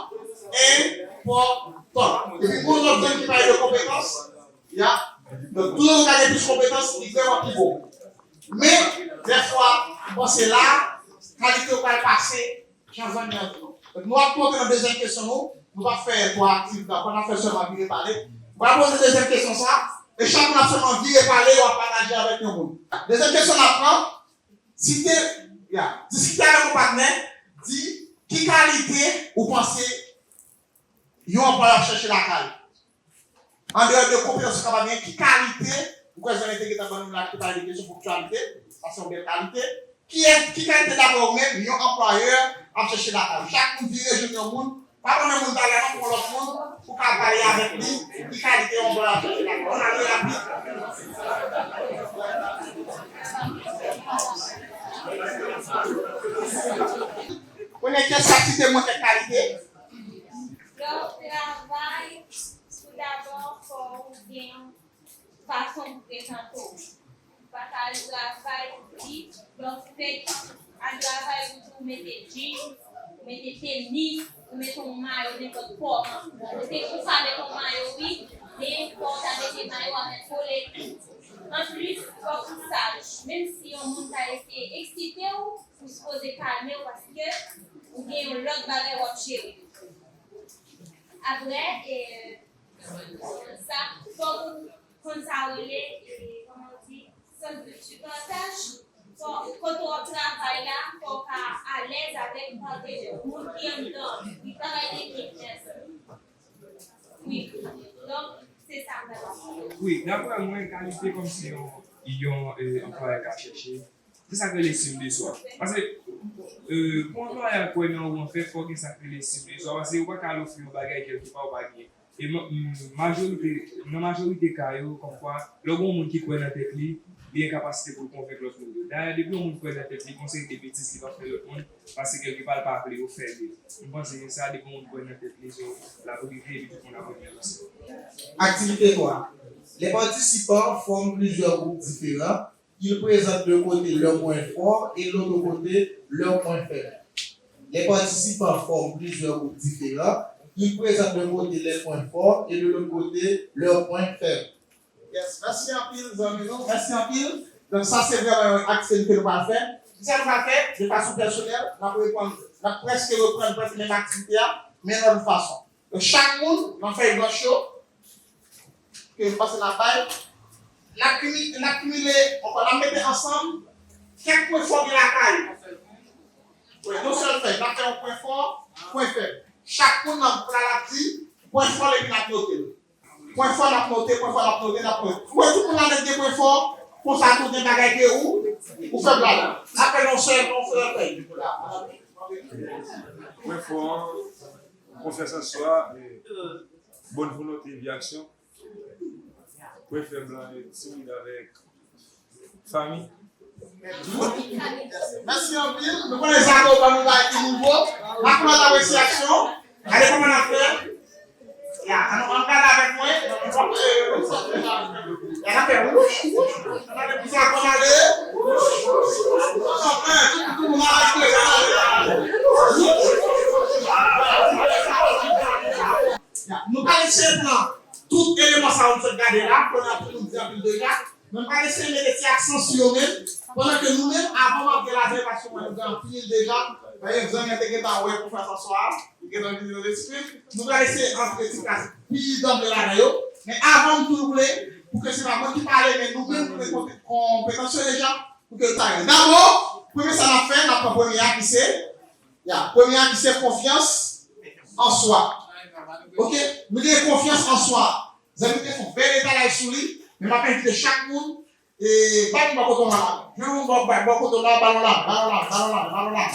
enpòtan. Epi, gon lòt zòn ki pale de konpetans, ya. Donk, toulède ou ka gen plis konpetans, li vrèman pi bon. Men, dèfwa, m panse la, kalite ou pral pase, jan zanmi an di nou. Donk, nou ap monte nan dezyèm kesyon nou. Nou p ap fè twa aktivite ankò, n ap fè sèlman vire pale. Mwen ap poze dezyèm kesyon sa, e chak moun ap sèlman vire pale, yo ap pataje avèk yon moun. Dezyèm kesyon n ap pran, site, ya, diskite avèk yon patnè, di ki kalite ou panse yon anplwayè ap chèche lakay? Andeyò de konpetans ou kapab gen, ki kalite, ou kwè zanmi te gentan ban nou la ki te pale de kesyon ponktyalite, sa se yon bèl kalite. Kiyès, ki kalite dabò ou menm, yon anplwayè ap chèche lakay? Chak moun vire jwenn yon moun, pa pran menm moun talè non, pran lòt moun, pou ka pale avèk li, ki kalite yon anplwayè ap chèche lakay? Ann ale rapid. Premye kesyon, sa site mwen kèk kalite. Lè w travay, tou dabò, fò w gen yon fason pou prezante w. Ou pa ka al travay, ou di, lè w fèk al travay, ou di ou mete jeans, ou mete tenis, ou mete yon mayo nenpòt kòman. Ou te, ou ka mete yon mayo, wi, men fò w ta mete mayo avèk kolè tou. Anplis, fòk ou saj. Menm si yon moun ta eseye eksite w, ou sipoze kalme w paske ou gen yon lòt bagay w ap jere. Apre, e, sa, fòk ou konn sa yo rele, e, kòman yo di, sans de partage. Fò, kote w ap travay la, fò w ka alèz avèk patenè w, moun ki anndan an. Wi, travay dekip, mèsi. Wi. Donk, se sa m ta di. Wi, daprè mwen, kalite kòmsi yon, yon, e, anplwayè ka chèche, se sa k rele estime de swa. Paske, e, pou anplwayè a kwè nan ou, anfèt, fò w gen sa k rele estime de swa. Paske ou pa ka al ofri yon bagay kèlkepè ou pa gen. E ma-, m-, majorite, nan majorite ka yo, kòmkwa, lè w gen yon moun ki kwè nan tèt li, li gen kapasite pou l konvenk lòt moun yo. Dayè, depi yon moun kwè nan tèt li, gon seri de betiz li p ap fè lòt moun, paske kèlkepè l pa vle yo fè l. M panse se sa, depi yon moun kwè nan tèt li, so, l ap rive, epi tout moun ap rive nan sa. Activité trois. Les participants forment plusieurs groupes différents. Ils présentent d'un côté leurs points forts et de l'autre côté leurs points faibles. Les participants forment plusieurs groupes différents. Ils présentent d'un côté les points forts et de l'autre côté leurs points faibles. Yes, mèsi anpil, zanmi nou. Mèsi anpil. Donk, sa se vrèman yon aktivite nou pral fè. Kisa nou pral fè? De fason pèsonèl, n ap reprann, n ap prèske reprann prèske menm aktivite a, men nan lòt fason. Donk, chak moun, nan fèy blanch yo, ke nou pase n ap bay, n ap kimi-, n ap kimile, ankò, n ap mete ansanm kèk pwen fò gen lakay. Wi, yon sèl fèy, n ap fè yon pwen fò, pwen fèb. Chak moun nan gwoup la, l ap di pwen fò l epi n ap note l. Pwen fò, n ap note, pwen fò, n ap note, n ap note. Ou wè, tout moun la nèt gen pwen fò, konsa tou gen bagay ke ou, ou fèb ladan. N ap fè yon sèl, yon sèl fèy. Pwen fò an, konfyans an swa, bòn volonte epi aksyon. Pwen fèb lan, timid avèk fanmi. Mèsi anpil. Nou konnen sa ke w ban nou bagay ki nouvo. N ap pran apresyasyon. Gade kòman n ap fè. Ya, ann, ann gade avèk mwen. Ya, n ap fè wouch, wouch. Ann gade pou sa kòman ale. Anfen, tout, tout moun ap fè sa. Ya, nou pral eseye pran tout eleman sa yo nou sot gade la, kounye a tout moun di anpil deja. Men m pral eseye mete ti aksan sou yo menm, pandan ke nou menm, avan m antre ladan, paske mwen, nou gen anpil deja. Dayè, zanmi an te gentan wè pou fè sa swa, li gentan vini nan lespri. Nou pral eseye antre ti kras pi danble ladan yo. Men avan m tou vle, pou ke se pa mwen ki pale, men nou menm, nou gen konpe-, konpetans yo deja, pou ke l ta gen. Dabò, premye sa n ap fè, n ap pran premye a ki se, ya, premye a ki se konfyans an swa. Oke? Nou gen konfyans an swa. Zanmi te fè yon bèl etalaj sou li, men m ap envite chak moun, e, bay moun bò kote w la. Jwenn moun bò, bò kote w la, balon la, balon la, balon la, balon la.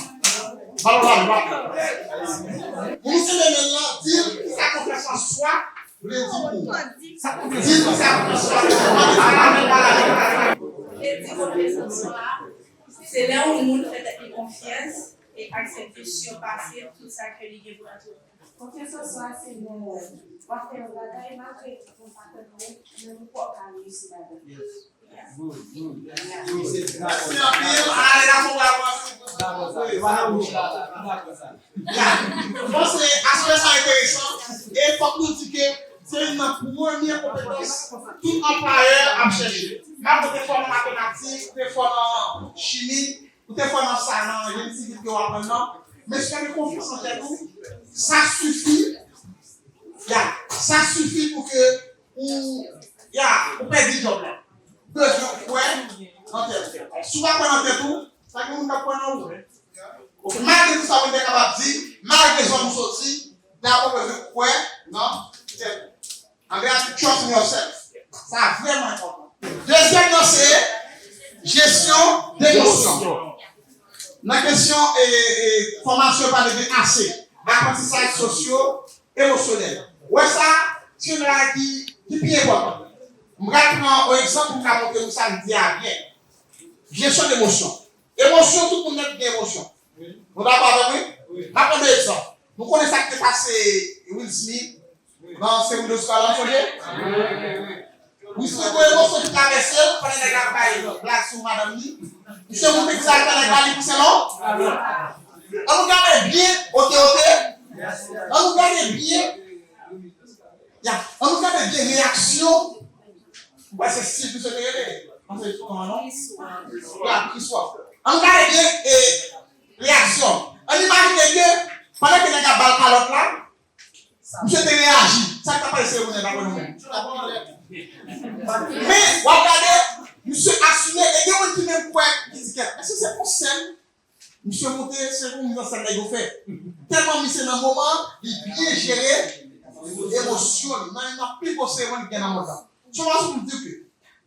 Balon la, balon la. Moun ki se menm la, di l ki sa konfyans an swa vle di pou ou. Di l ki sa konfyans an swa vle di pou ou. Vle di konfyans an swa, se lè yon moun fè tèt li konfyans e aksepte sipase tout sa ke li gen pou l antreprè. Konfyans an swa, se lè w ap fè yon bagay, malgre ou pa kwè nan ou, men ou kwè w ka reyisi ladan l. Mèsi anpil. Ann ale la pou w ap. Ya. Bon, se aspè sa enteresan. E fòk nou di ke se youn nan premye konpetans tout anplwayè ap chèche. Malgre w te fò nan matematik, ou te fò nan chimi, ou te fò nan sa, nan jeni sivil ke w aprann nan, men si w gen konfyans an tèt ou, sa sifi, ya, sa sifi pou ke ou, ya, ou pèdi djòb la. Bezwen kwè nan tèt ou. Si w pa kwè nan tèt ou, pa gen moun k ap kwè nan ou. Oke, malgre tout sa moun te kapab di, malgre zòn ou soti, dabò bezwen kwè Non? Anglè a di trust in yourself. Sa vrèman enpòtan. Dezyèm nan se jesyon emosyon. Nan kesyon e, e, fòmasyon yo pale de A C, aprantisaj sosyo emosyonèl. Ou wè sa, se yon bagay ki, ki pi enpòtan. M pral pran yon egzanp pou m ka montre nou sa m di a byen. Jesyon emosyon. Emosyon, tout moun nèt gen emosyon. Nou dakò avè m, wi? M ap pran de egzanp. Nou konnen sa k te pase Will Smith nan seri de Oscar la, sonje? Will Smith gon emosyon ki travèse l pandan nèg la ap bay blag sou madanm li. Misye moute vizaj nan nèg la, li pouse l. An nou gade byen, oke, oke. An nou gade byen. Ya, an nou gade byen reyaksyon. Wè, se Steve misye te rele. An se kòman non? Ya, Chris Rock. An nou gade byen e, reyaksyon. An imajine ke pandan ke nèg la ba l kalòt la, misye te reyaji. Sa k ta pase se moun nan pa konn nou menm. Men, w ap gade, misye asime, e gen moun ki menm kwè, ki di kèt, èske se pou sèn? Misye moute, se pou mizansyèn nèg yo fè. Tèlman misye nan moman, li byen jere emosyon li. Nan youn nan pi gwo seremoni ki gen nan mond lan. Se yon fason pou di ke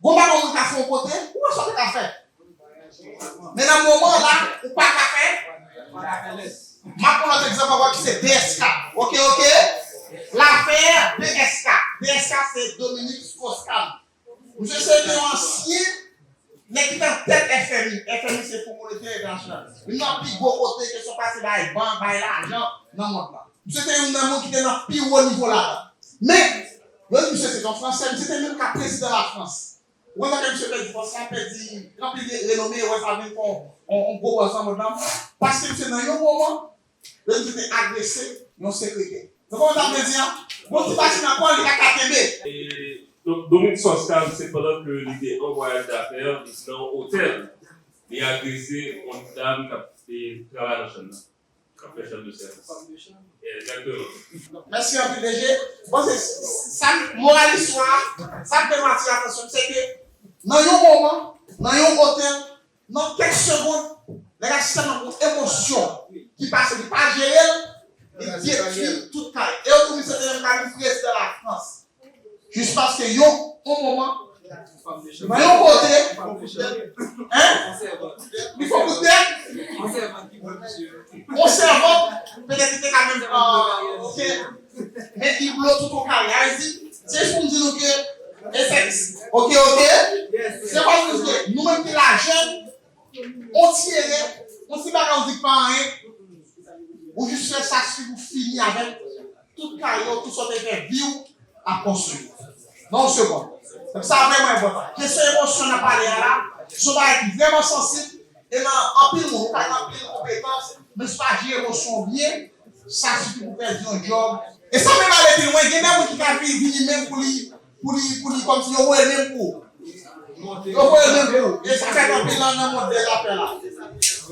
gon bagay yon moun ka fè yon kote, ou wè sa w te ka fè. Men nan moman la, ou pa ka fè. M ap pran lòt egzanp ankò ki se D S K. Oke, oke. Lafè D S K. D S K se Dominique Strauss-Kahn. Misye se te yon ansyen nèg ki te nan tèt F M I. F M I se Fon Monetè Entènasyonal. Youn nan pi gwo kote kesyon pase bay ban, bay lajan nan mond lan. Misye te youn nan moun ki te nan pi wo nivo ladan. Men, yo di misye se yon Fransè, misye te menm ka prezidan Lafrans. Ou wè jan ke misye pèdi pòs la, pèdi anpil de renome, ou wè sa vin fè yon, yon, yon gwo bòs nan mond lan. Paske misye nan yon moman, yo di misye te agrese yon sekretè. Nou konprann sa m vle di a? Gon ti pati nan kò l, li pa ka kenbe. E, donk, Dominique Strauss-Kahn, se pandan ke li te an vwayaj dafè nan yon otèl, li agrese yon dam k ap, e, travay nan chanm nan. K ap fè chanm de sèvis. Egzakteman. Mèsi anpil, D G. Bon, se sa, moral istwa a, sa k fè m atire atansyon, se ke nan yon moman, nan yon otèl, nan kèk segonn, nèg la sèlman gon emosyon ki pase, li pa jere l, li detwi tout kay. E yo tou misye te menm ka vin prezidan Lafrans. Jis paske yon, yon moman, nan yon kote, hein? Li fè kout tèt. Yon sèvant, petèt li te ka menm, euh, ok. Men li blo tout yon kay. Sa vle di, se jis pou m di nou ke, e se, oke, oke. Se pa nou ke, nou menm ki la jèn, on ti erè, on ti bagay ou di k pa anyen, ou jis fè sa si pou fini avèk tout kay ou, tout sa w te fè vi w ap konstwi. Nan yon segonn. Donk sa vrèman enpòtan. Kesyon emosyon n ap pale a la, se yon bagay ki vrèman sansib, e nan anpil moun, ou ka gen anpil konpetans, men si w pa jere emosyon w byen, sa sifi pou pèdi yon djòb. E san menm ale pi lwen, gen de moun ki ka vi-, vini menm pou li, pou li, pou li kòmsi yo voye menm pou, yo voye menm pou. E sa fèt anpil nan, nan mond de zafè la.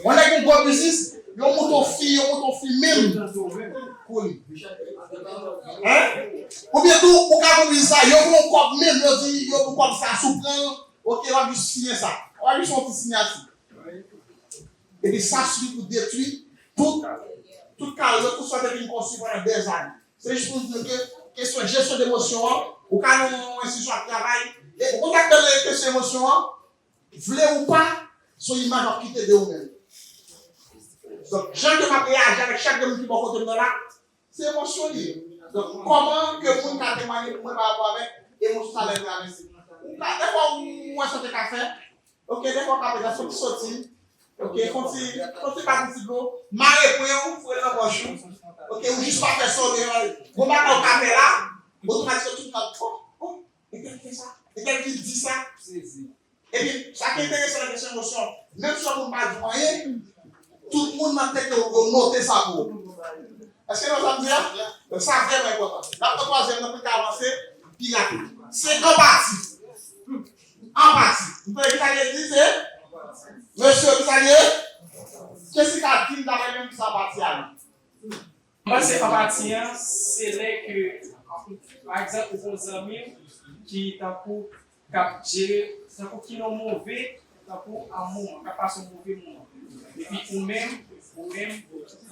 Yon nèg yon gwo biznis, yo moute yon fi, yo moute yon fi menm pou li. Hein? Oubyen tou, ou ka gen biznis sa, yo voye yon kòb menm, yo di, yo voye kòb sa, si w pran l, oke, w ap jis siyen sa. W ap jis fè yon ti siyati. Epi sa sifi pou detwi tout, tout karyè, tout sa w te vin konstwi pandan dèzane. Se jis pou nou di ke kesyon jesyon de emosyon an, ou ka nan yon enstitisyon ap travay, e ou kontakte l kesyon emosyon an, vle ou pa, se yon imaj w ap kite de ou menm. Donk, jan ke m ap reyaji avèk chak de moun ki bò kote m nan la, se emosyon li ye. Donk, kòman ke moun ka temwaye pou mwen pa rapò avèk emosyon sa lè l travèse? Ou ka, dèfwa, ou wè sa w te ka fè, oke, dèfwa w ka pete soti, soti, oke, fè yon ti, fè yon ti pati ti dlo, mare pwen ou, foure l nan pòch ou, oke, ou jis pa fè sa w te, gon bagay ou ka fè la, otomatikman tout moun ap, oh, oh, e kèl ki fè sa, e kèl ki di sa. Epi, sa ki enteresan nan kesyon emosyon, menm si yon moun pa di w anyen, tout moun nan tèt yo, yo note sa pou ou. Èske nou sa m di a? Donk, sa vrèman enpòtan. N ap pran twazyèm nan pou n ka avanse pi rapid. Se anpati. Anpati. Ou konnen ki sa l ye di, se? Mesye, ki sa l ye? Jessica, di m daprè li menm ki sa anpati a ye. Mwen panse anpati an, se lè ke, pa egzanp, ou gon zanmi w ki tankou k ap jere, tankou ki nan move, tankou a moman, k ap pase yon move moman. Epi ou menm, ou menm,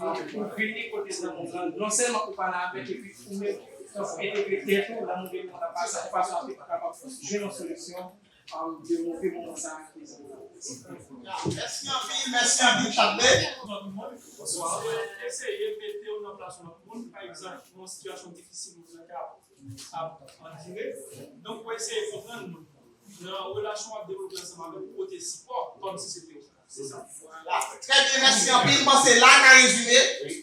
ou vini kote zanmi w lan, non sèlman ou pale avèk, epi ou menm, Entegre tèt ou, lè moun gen moun ap pase yon fason pou kapab jwenn yon solisyon de move moman sa a ki prezante. Mèsi anpil, mèsi anpil, Chadley. Eseye mete w nan plas yon lòt moun, pa egzanp, nan yon sitiyasyon difisil moun nan ka ap andire. Donk, ou eseye konprann nan relasyon w ap devlope ansanm avè l pou pote sipò kòmsi se te ou. Se sa. Vwala. Trè byen, mèsi anpil. M panse la n a rezime.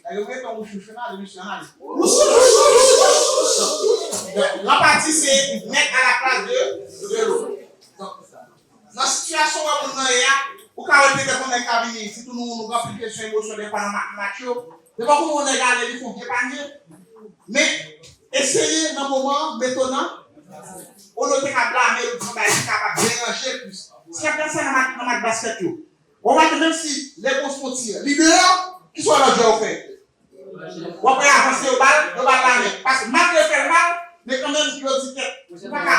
Lage w gen tan wouch wouch la, ale mesye, ale. Wouch, wouch, wouch, wouch, wouch. Donk, lanpati se mettre à la place de, de l'autre. Donk, nan sitiyasyon wè moun nan ye a, ou ka wè petèt yon nèg ka vini, sitou nou, nou gen anpil kesyon emosyon dèfwa nan ma- match yo. Devan kou yon nèg ale, li fè yon vye panye. Men, eseye nan moman an, mete w nan, olye w te ka blame l, fè yon bagay ki kapab deranje l plis. Se sa k pase nan match, nan match baskèt yo. Ou remake menm si Lebron fè yon ti, li deyò, kisa w wè lòt jwè yo fè? W ap wè avanse yo ba l, yo ba l lamen. Paske malgre l fè l mal, men kanmenm yo di kèt, ou pa ka.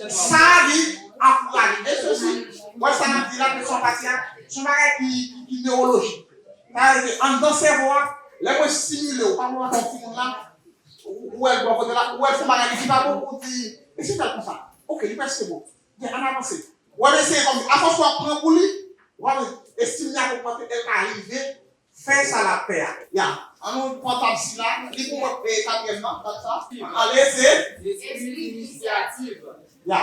Sa li ankouraje. E sesi, wè sa n ap di la, kesyon pati a, se yon bagay ki, ki, ki newolojik. Sa vle di, anndan sèvo a, lè mwen estimile w, pa mwen antan timoun la, ou, ou wè l bò kote la, ou wè l fè yon bagay ki pa bon, ou di, e si fè l konsa? Oke, li prèske bon. Byen, ann avanse. W ap eseye kòm, afòs w ap pran pou li, w ap estim li ap ogmante, e l ka rive fè sa l ap fè a. Ya, ann nou pran tab sila, li pou mwen, e, katriyèm nan, tab sa. Ale, se? Espri inisyativ. Ya.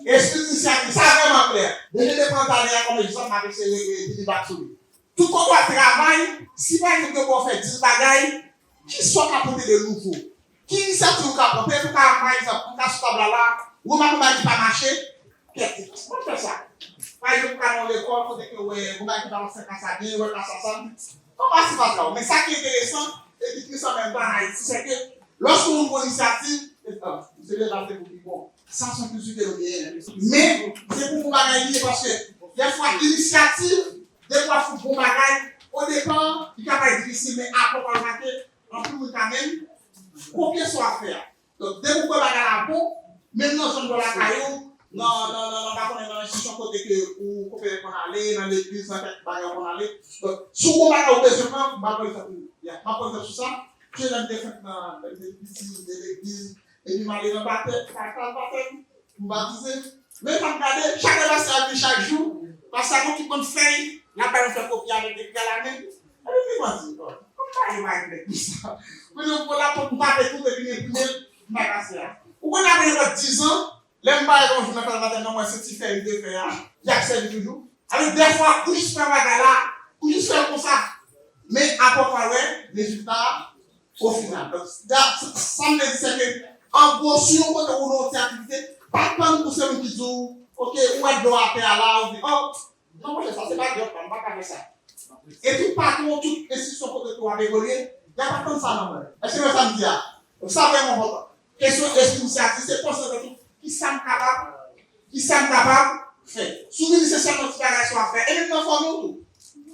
Espri inisyativ, sa vrèman klè. Depi nou pran talè a kòm egzanp, m ap eseye, e, vini bak sou li. Tout kote w ap travay, si pa egzanp yo ba w fè dis bagay, kisa w ka pote de nouvo? Ki inisyativ ou ka pran? Petèt ou ka, pa egzanp, ou ka sou tab la la, ou remake yon bagay ki pa mache, kèt, mwen fè sa. Pa egzanp, ou ka nan yon lekòl, kote ke w wè yon bagay ki pa mache, ka sa byen, ou wè ka sa sa. Kòm pase pa sa, men sa ki enteresan e ki tris an menm tan an Ayiti, se ke lòske yon moun pran inisyativ, e, a, se lè l ap fè pou pi bon. Sa se yon kilti ke nou genyen. Men, se pou bon bagay li ye, paske dèfwa inisyativ, dèfwa fout bon bagay, o depa, li ka parèt difisil, men apre w pral remake, anpil moun ka menm kopye sa w ap fè a. Donk, depi w kwè bagay la bon, menm nan zòn bò lakay ou, nan, nan, nan, nan, pa konnen nan enstitisyon kote ke ou, ou konn ale, nan legliz, nan kèk bagay ou konn ale. Donk, si w gon bagay ou bezwen pran, m ap pran egzanp, m ap pran egzanp sou sa. Paske lè m te fèk nan, lè m te piti, m te legliz, epi m ale nan batè-, nan klas batèm, m batize. Men sa m gade, chak lè pastè a vini chak jou, pastè a gon ti bann fèy, l ap bay yon fè kopye avèk ekri a la men. Epi m di, "Bon, kòm pa gen mari nèg konsa." Kounye a, pou lapòt, m tape tout, epi m enprime l, m bay pastè a. Ou konnen apre nenpòt diz an, lè m parèt yon jou nan klas batèm nan, m wè se ti fèy m te fè a, y ap sèvi toujou. Alò, dèfwa, ou jis fè bagay la, ou jis fè l konsa. Men, apre w pral wè rezilta a, o final. Donk, sa, sa m vle di, se ke, an gwo, si yon kote ou nan yon ti aktivite, pa tann pou se moun ki di w, oke, ou wè dlo atè a la, ou di, o, non, monchè, sa se pa djòb pa m, m pa ka fè sa. Epi, patwon, tout enstitisyon kote ke w ap evolye, y ap atann sa nan mwen. Èske w wè sa m di a? Donk, sa vrèman enpòtan. Kesyon espri inisyativ, se konsantre sou kisa m kapab, kisa m kapab fè. Si w vini se sèlman ti bagay sa w ap fè, e menm nan fanmi w tou.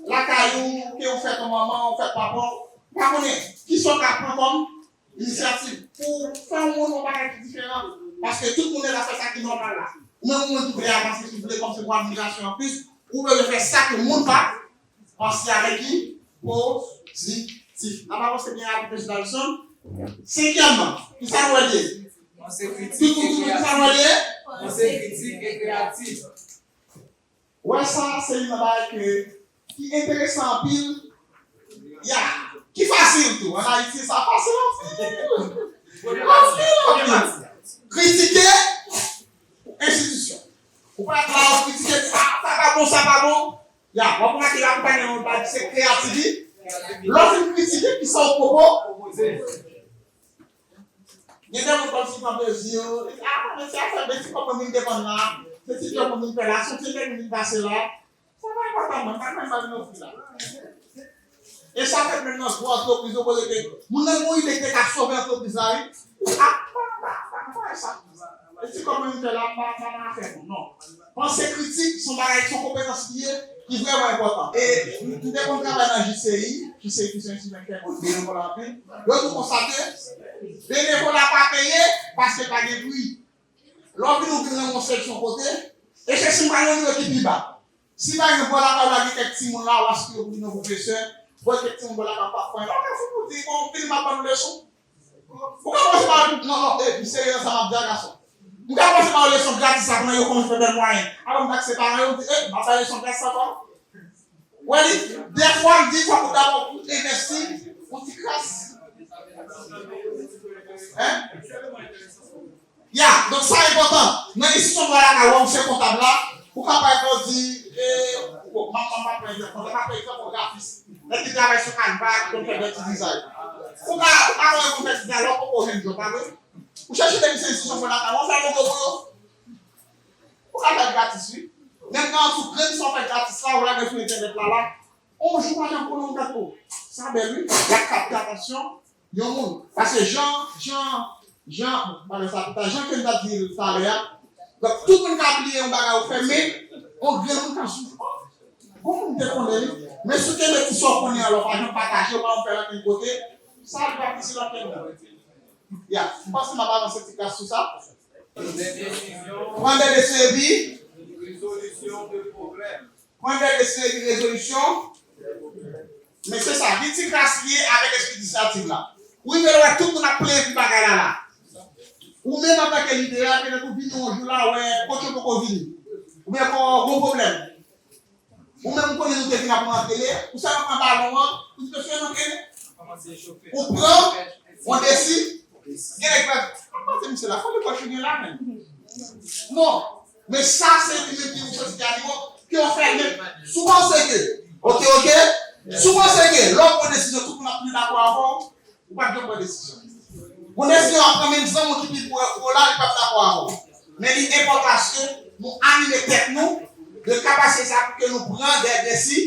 Lakay ou, ke ou fèt an manman, ou fèt papa w, ou pa konnen kisa w ka pran kòm inisyativ pou fè yon moun yon bagay ki diferan. Paske tout moun gen dwa fè sa ki nòmal la. Ou menm ou menm ki vle avanse, ki vle kòmsi gon admirasyon anplis, ou bezwen fè sa ke moun pa Panse avèk ki pozitif. N ap avanse byen rapid, mesye Davison. Senkyèmman, kisa nou wè l ye? Panse kritik e kreyatif. Tout moun, tout moun, kisa nou wè l ye? Panse kritik e kreyatif. Wè sa, se youn nan bagay ke, ki enteresan anpil. Ya, ki fasil tou. An Ayiti, sa fasil anpil. Anpil, anpil. Kritike enstitisyon. Ou pa t la, ou kritike, sa, sa pa bon, sa pa bon. Ya, w ap remake, y ap akonpanye yon bagay ki se kreyativite. Lè w fin kritike, kisa w pwopo-, pwopoze? Gen de moun kòmsi pran plezi yo. A, men se afè, men ti kòb mwen vin depann la. Se ti kòb mwen vin fè la. Se ti kòb mwen vin pase la. Sa pa enpòtan, mwen pa konn sa vin ofri la. E sa fèt menm nan gwo antrepriz yo, kote ke moun nan gen yon ide ki te ka sove antrepriz la, wi. Ou ap, pa, pa, pa, pa fè sa. E ti kòb mwen vin fè la, m pa, m pa nan afè moun, non. Panse kritik, se yon bagay, se yon konpetans li ye, ki vrèman enpòtan. E m, m te konn travay nan J C I, J C I ki se yon enstititisyon ki fè benevola anpil. Yo tou konstate, benevola pa peye, paske pa gen pri. Lè w vin, ou vin nan yon seksyon kote, e se si m pa nan yon nivo ki pi ba. Si pa egzanp, bò lakay ou la gen kèk timoun la, w aspire pou vin yon pwofesè, w wè kèk timoun bò lakay ou pa fè anyen, ou ka fou pou di, bon, vini m ap ban nou leson. Ou ka panse Non, non, e, misye, sa m ap di a gason. M ka panse ba yo leson gratis la, pandan yo konn fè bèl mwayen. Alò, m takse paran yo, m di, e, m ap bay leson gratis ankò. Wè li, dèfwa, m di, fòk ou dabò pou envesti, yon ti kras. Hein? Ya, donk sa enpòtan. Nan enstitisyon dwa lakay ou, ou se kontab la, ou ka pa egzanp di, e, bon, m ap, m ap pran egzanp, m ap pran egzanp yon grafis. Nèg ki travay sou Canva, ki konn fè bèl ti dizay. Ou ka, ou ka wè konn fè dizay la, ou poko jwenn djòb, pa vre? Ou chèche teknisyen enstitisyon dwa lakay ou, ou fè logo pou yo. Ou ka fè l gratis, wi. Menm nan sou grenn sa w fè gratis la, ou lage sou entènèt la, la. On jou pa janm konnen yon gad, o, sa bèl, wi. Y ap kapte atansyon yon moun. Paske jan, jan, jan, bon, bagay sa, jan ke m t ap di l talè a, donk, tout moun ka bliye yon bagay ou fè, men yon grenn moun ka soufri. O, bon, moun te konnen, wi. Men si w kenbe ti sa w konnen an, lè w pa janm pataje, w pa janm fè l ankenn kote, sa li p ap itil ankenn moun. Ya, m panse m ap avanse ti kras sou sa. Pran de desizyon epi rezolisyon de pwoblèm. Pran de desizyon epi rezolisyon. Men se sa, gen ti kras li ye avèk espri inisyativ la. Ou rive wè tout moun ap plenyen pou bagay la la. Ou menm antanke lidè a, petèt ou vini yon jou la, wè, kòtye poko vini. Oubyen kò gon pwoblèm. Ou menm ou konnen nou te vin ap rantre, ou sèlman pran balon an, ou di mesye rantre. Ou pran, ou desi, gen nèg pa, pa pase misye la, fò li pòch li gen la menm. Non, men sa se li menm ki yon sòsi ki animo, ke w fè menm. Si w panse ke, oke, oke, si w panse ke lè w pran desizyon, tout moun ap vin dakò avè w, ou p ap janm pran desizyon. Pou desizyon an pran menm zanmi w ki pi pwo, pwo la, li p ap dakò avè w. Men li enpòtan aske nou anime tèt nou de kapasite sa pou ke nou pran de desi.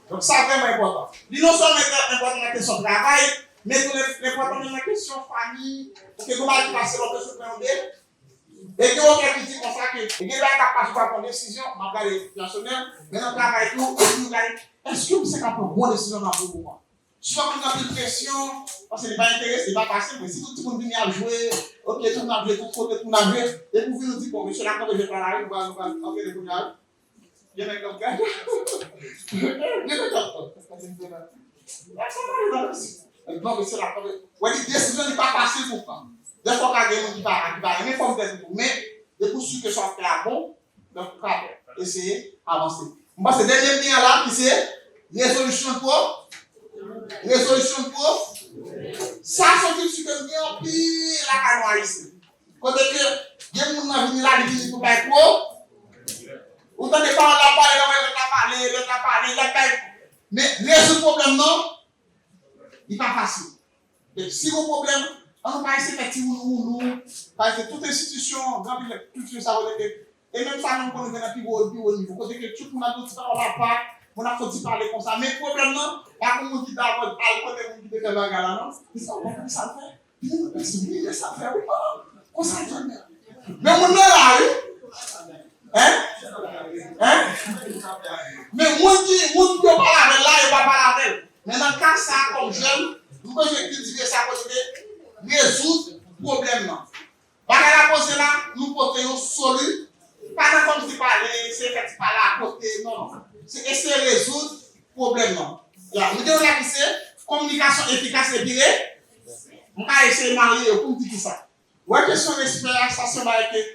Donk sa vrèman enpòtan. Li non sèlman enpòtan nan kesyon travay, men tou li enpòtan menm nan kesyon fanmi. Pou ke gon bagay ki pase lòt sou pran yon de. E gen otè ki di konsa ke gen bagay k ap pase, ou pral pran desizyon, m ap gade pèsonèl, men nan travay tou, epi ou gade, èske m se ka pran bon desizyon nan bon moman? Souvan moun gen anpil presyon, paske li pa enterese, li pa pase, men si tout timoun vini ap jwe, oke, tout moun ap jwe, tout kote, tout moun ap jwe, epi w vin ou di, bon, mesye, n ap kanpe jwèt la, la, wi, nou pral, nou pral antrene kounye a, wi. Gen nèg k ap gade. Gen nèg k ap, nèg sa pale nan mesye. Bon, mesye, n ap kanpe. Wè, li desizyon li pa fasil pou pran. Dèfwa w ka gen moun ki pa, ki pa renmen fòm tèt ou, men depi w si ke sa w ap fè a bon, donk, ou ka eseye avanse. M panse dènye m gen an la, ki se rezolisyon pwo, rezolisyon pwo. Sa se yon kilti ke m gen anpil lakay nou Ayisyen. Kote ke gen moun nan vini la, li vini pou bay pwo. Ou tande pawòl la pale, lòt la pale, lòt la pale, lòt bay. Men rezoud pwoblèm nan, li pa fasil. Men si gon pwoblèm, an nou pa eseye fè ti woulou woulou, paske tout enstitisyon, gen anpil kilti sa yo rele, e menm sa menm konnen gen nan pi wo, pi wo nivo. Kote ke tout moun ap di ti pawòl apa, moun ap fè ti pale konsa. Men pwoblèm nan, pa pou moun ki ta al kote moun ki te fè bagay la, non. Li sa w konprann sa l fè. Li menm li sa l fè, wi. Konsa l fè menm. Men moun nan la, wi. Hein? Hein? Men moun ki, moun yo pale avè l la, yo pa pale avè l. Men nan ka sa, kòm jèn, nou bezwen kiltive sa kote rezoud pwoblèm nan. Bagay la poze la, nou pote yon soli, pa nan kòmsi pale, se fè ti pale akote, non, non. Se eseye rezoud pwoblèm nan. Ya, nou gen yon la ki se kominikasyon efikas epi re-, m ka eseye marye yo pou m di kisa. Wè kesyon respè a, sa se yon bagay ke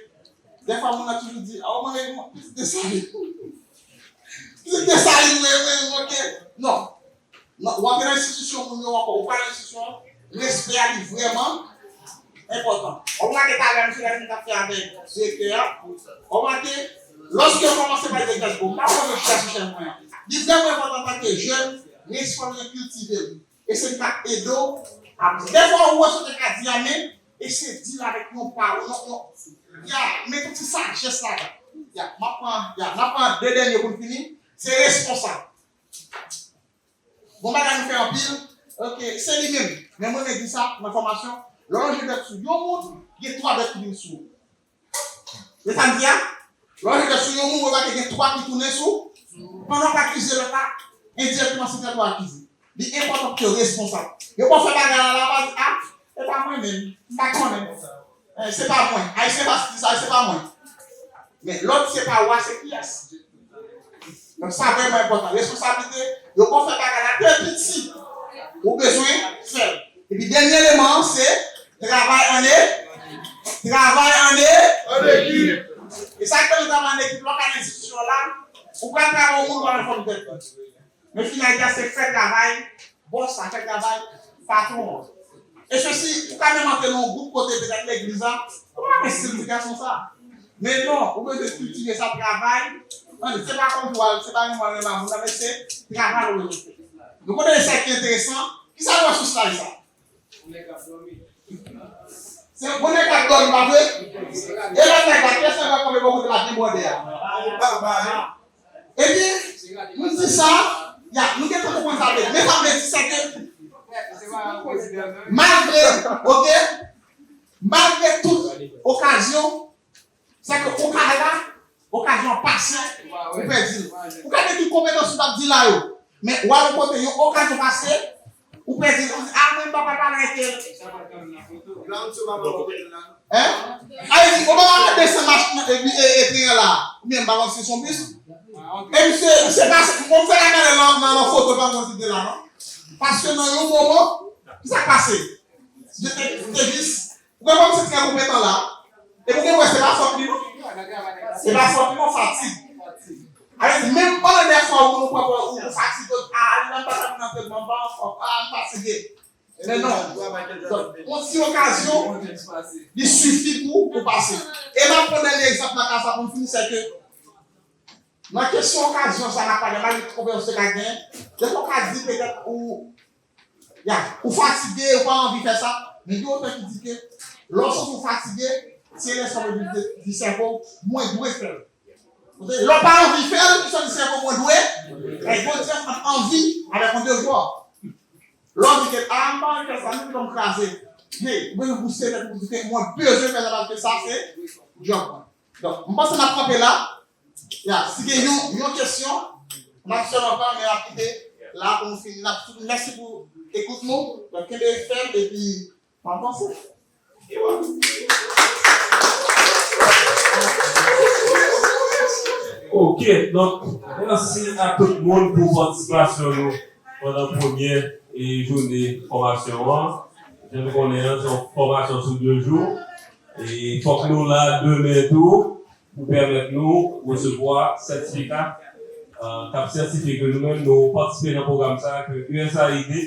dèfwa moun nan toujou di, a, ou mande yon pitit de sali. Pitit de sali, mwen, mwen, mwen, ke, non. Non, w antre nan enstitisyon moun yo ankò, ou pa nan enstitisyon an, respè a li vrèman enpòtan. Ou remake talè a, misye t ap fè avèk direktè a, ou remake, lòske yo kòmanse pale de gaz, bon, m pa pran chèche chèche mwen an. Li vrèman enpòtan antanke jèn, respè w kiltive l. E se li k ap ede w avanse. Dèfwa ou wè sa w te ka di a, men eseye di l avèk yon pawòl, yon, yon, ya, met yon ti sajès ladan. Ya, m ap pran, ya, n ap pran de dènye pou n fini. Se responsab. Bon bagay nou fè anpil. Oke, se li menm. Men mwen, mwen di sa nan fòmasyon, lè w lonje dwèt sou yon moun, gen twa dwèt ki vin sou ou. Se sa m di a? Lè w jete sou yon moun, ou remake gen twa ki tounen sou. Pandan w ap akize lòt la, endirèkteman se tèt ou w akize. Li enpòtan pou ke w responsab. Yo pa fè bagay la, la, pa di, a, e pa mwen menm. M pa konnen. Eh, se pa mwen. Ayisyen pa di sa, se pa mwen. Men lòt se pa ou a, se kiyès? Donk sa vrèman enpòtan. Responsablite, yo pa fè bagay la depi piti. Ou bezwen fè l. Epi dènye eleman an, se Travay an e, travay an e, an ekip. E sa k fè nou travay an ekip, lè w ka nan enstitisyon la, ou pral travay yon moun, ou pral fòme tèt ou. Men finalite a se fè travay bòs la, fè travay patwon an. E sesi, ou ka menm antre nan yon gwoup kote petèt legliz la, ou pa konn estil ti gason sa. Men non, ou bezwen kiltive sa travay. Tande, se pa kòmsi w al, se pa menm w al renmen moun nan, men se travay ou bezwen fè. Nou konnen sa ki enteresan, kisa nou wè sou slide sa? Se bon nèg k ap dòmi, pa vre? E lòt nèg la, kiyès nèg la kanpe bò kote l ap debòde a? Epi, nou di sa, ya, nou gentan konprann sa vle di. Men sa vle di, se ke, malgre, oke, malgre tout okazyon, se ke ou ka la, okazyon pase, ou pèdi l. Ou ka gen tout konpetans ou t ap di la yo. Men, w al yon kote, yon okazyon pase, ou pèdi l. Ou di, a, mwen, m pa pral pale avèk li. Hein? A, li di, ou pa pral desann machin nan, epi, e, e, tren an la. Oubyen, m pa konn si se yon bis. E misye, misye pase, mwen, m fè la gade nan, nan, nan foto, pa konn si te la, non. Paske nan yon moman, ki sa k pase? Misye te, te jis Ou gen kòm se ti nèg konpetan la. Epi ou gen wè se pa fòt li non. Se pa fòt li non, fatig. Ale, menm pandan dèfwa ou, ou pran ou, ou fatige, a, al nan bagay nan tèt mwen, pa anfòm, a, m fatige. Men non. Donk, yon ti okazyon, li sifi pou ou pase. E m ap pran dènye egzanp nan ka sa pou m fini, se ke nan kesyon okazyon sa n ap pale, malgre tout konpetans ou te ka genyen, dèfwa ou ka di petèt ou Ya, ou fatige, ou pa anvi fè sa, men gen otan ki di ke lè w santi w fatige, se lè sa w di, di sèvo w, mwen dwe fè l. Lè w pa anvi fè l, sa w di sèvo w, mwen dwe. E Bondye ant anvi avèk yon devwa. Lè w di ke, a, m pa anvi fè sa, menm jan m kraze. Hey, ou bezwen bouse tèt ou pou di ke mwen bezwen fè sa paske sa se djòb mwen. Donk, m panse n ap kanpe la. Ya, si gen yon, yon kesyon, n ap sèlman pran, men n ap kite la pou nou fini. N ap, mèsi pou ekout nou. Donk, kenbe fèm epi n ap avanse. Ok, donk, mèsi a tout moun pou patisipasyon nou pandan premye, e, jounen fòmasyon an. Jan nou konnen an, se yon fòmasyon sou de jou. E fòk nou la demen tou pou pèmèt nou resevwa sètifika, e, k ap sètifye ke nou menm nou patisipe nan pwogram sa a ke U S A I D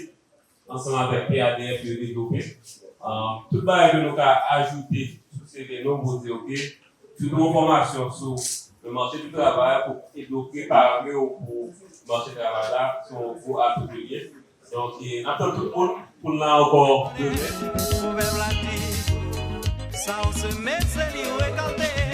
ansanm avèk P A D F yo devlope. E, tout bagay ke nou ka ajoute sou C V nou pou di, oke, si w gen yon fòmasyon sou le marché du travail pou ede w prepare w pou mache travay la, se yon gwo atou ke l ye. Donk, e, n ap tann tout moun pou n la ankò demen. Pwovèb la di, sa w seme, se li w rekòlte.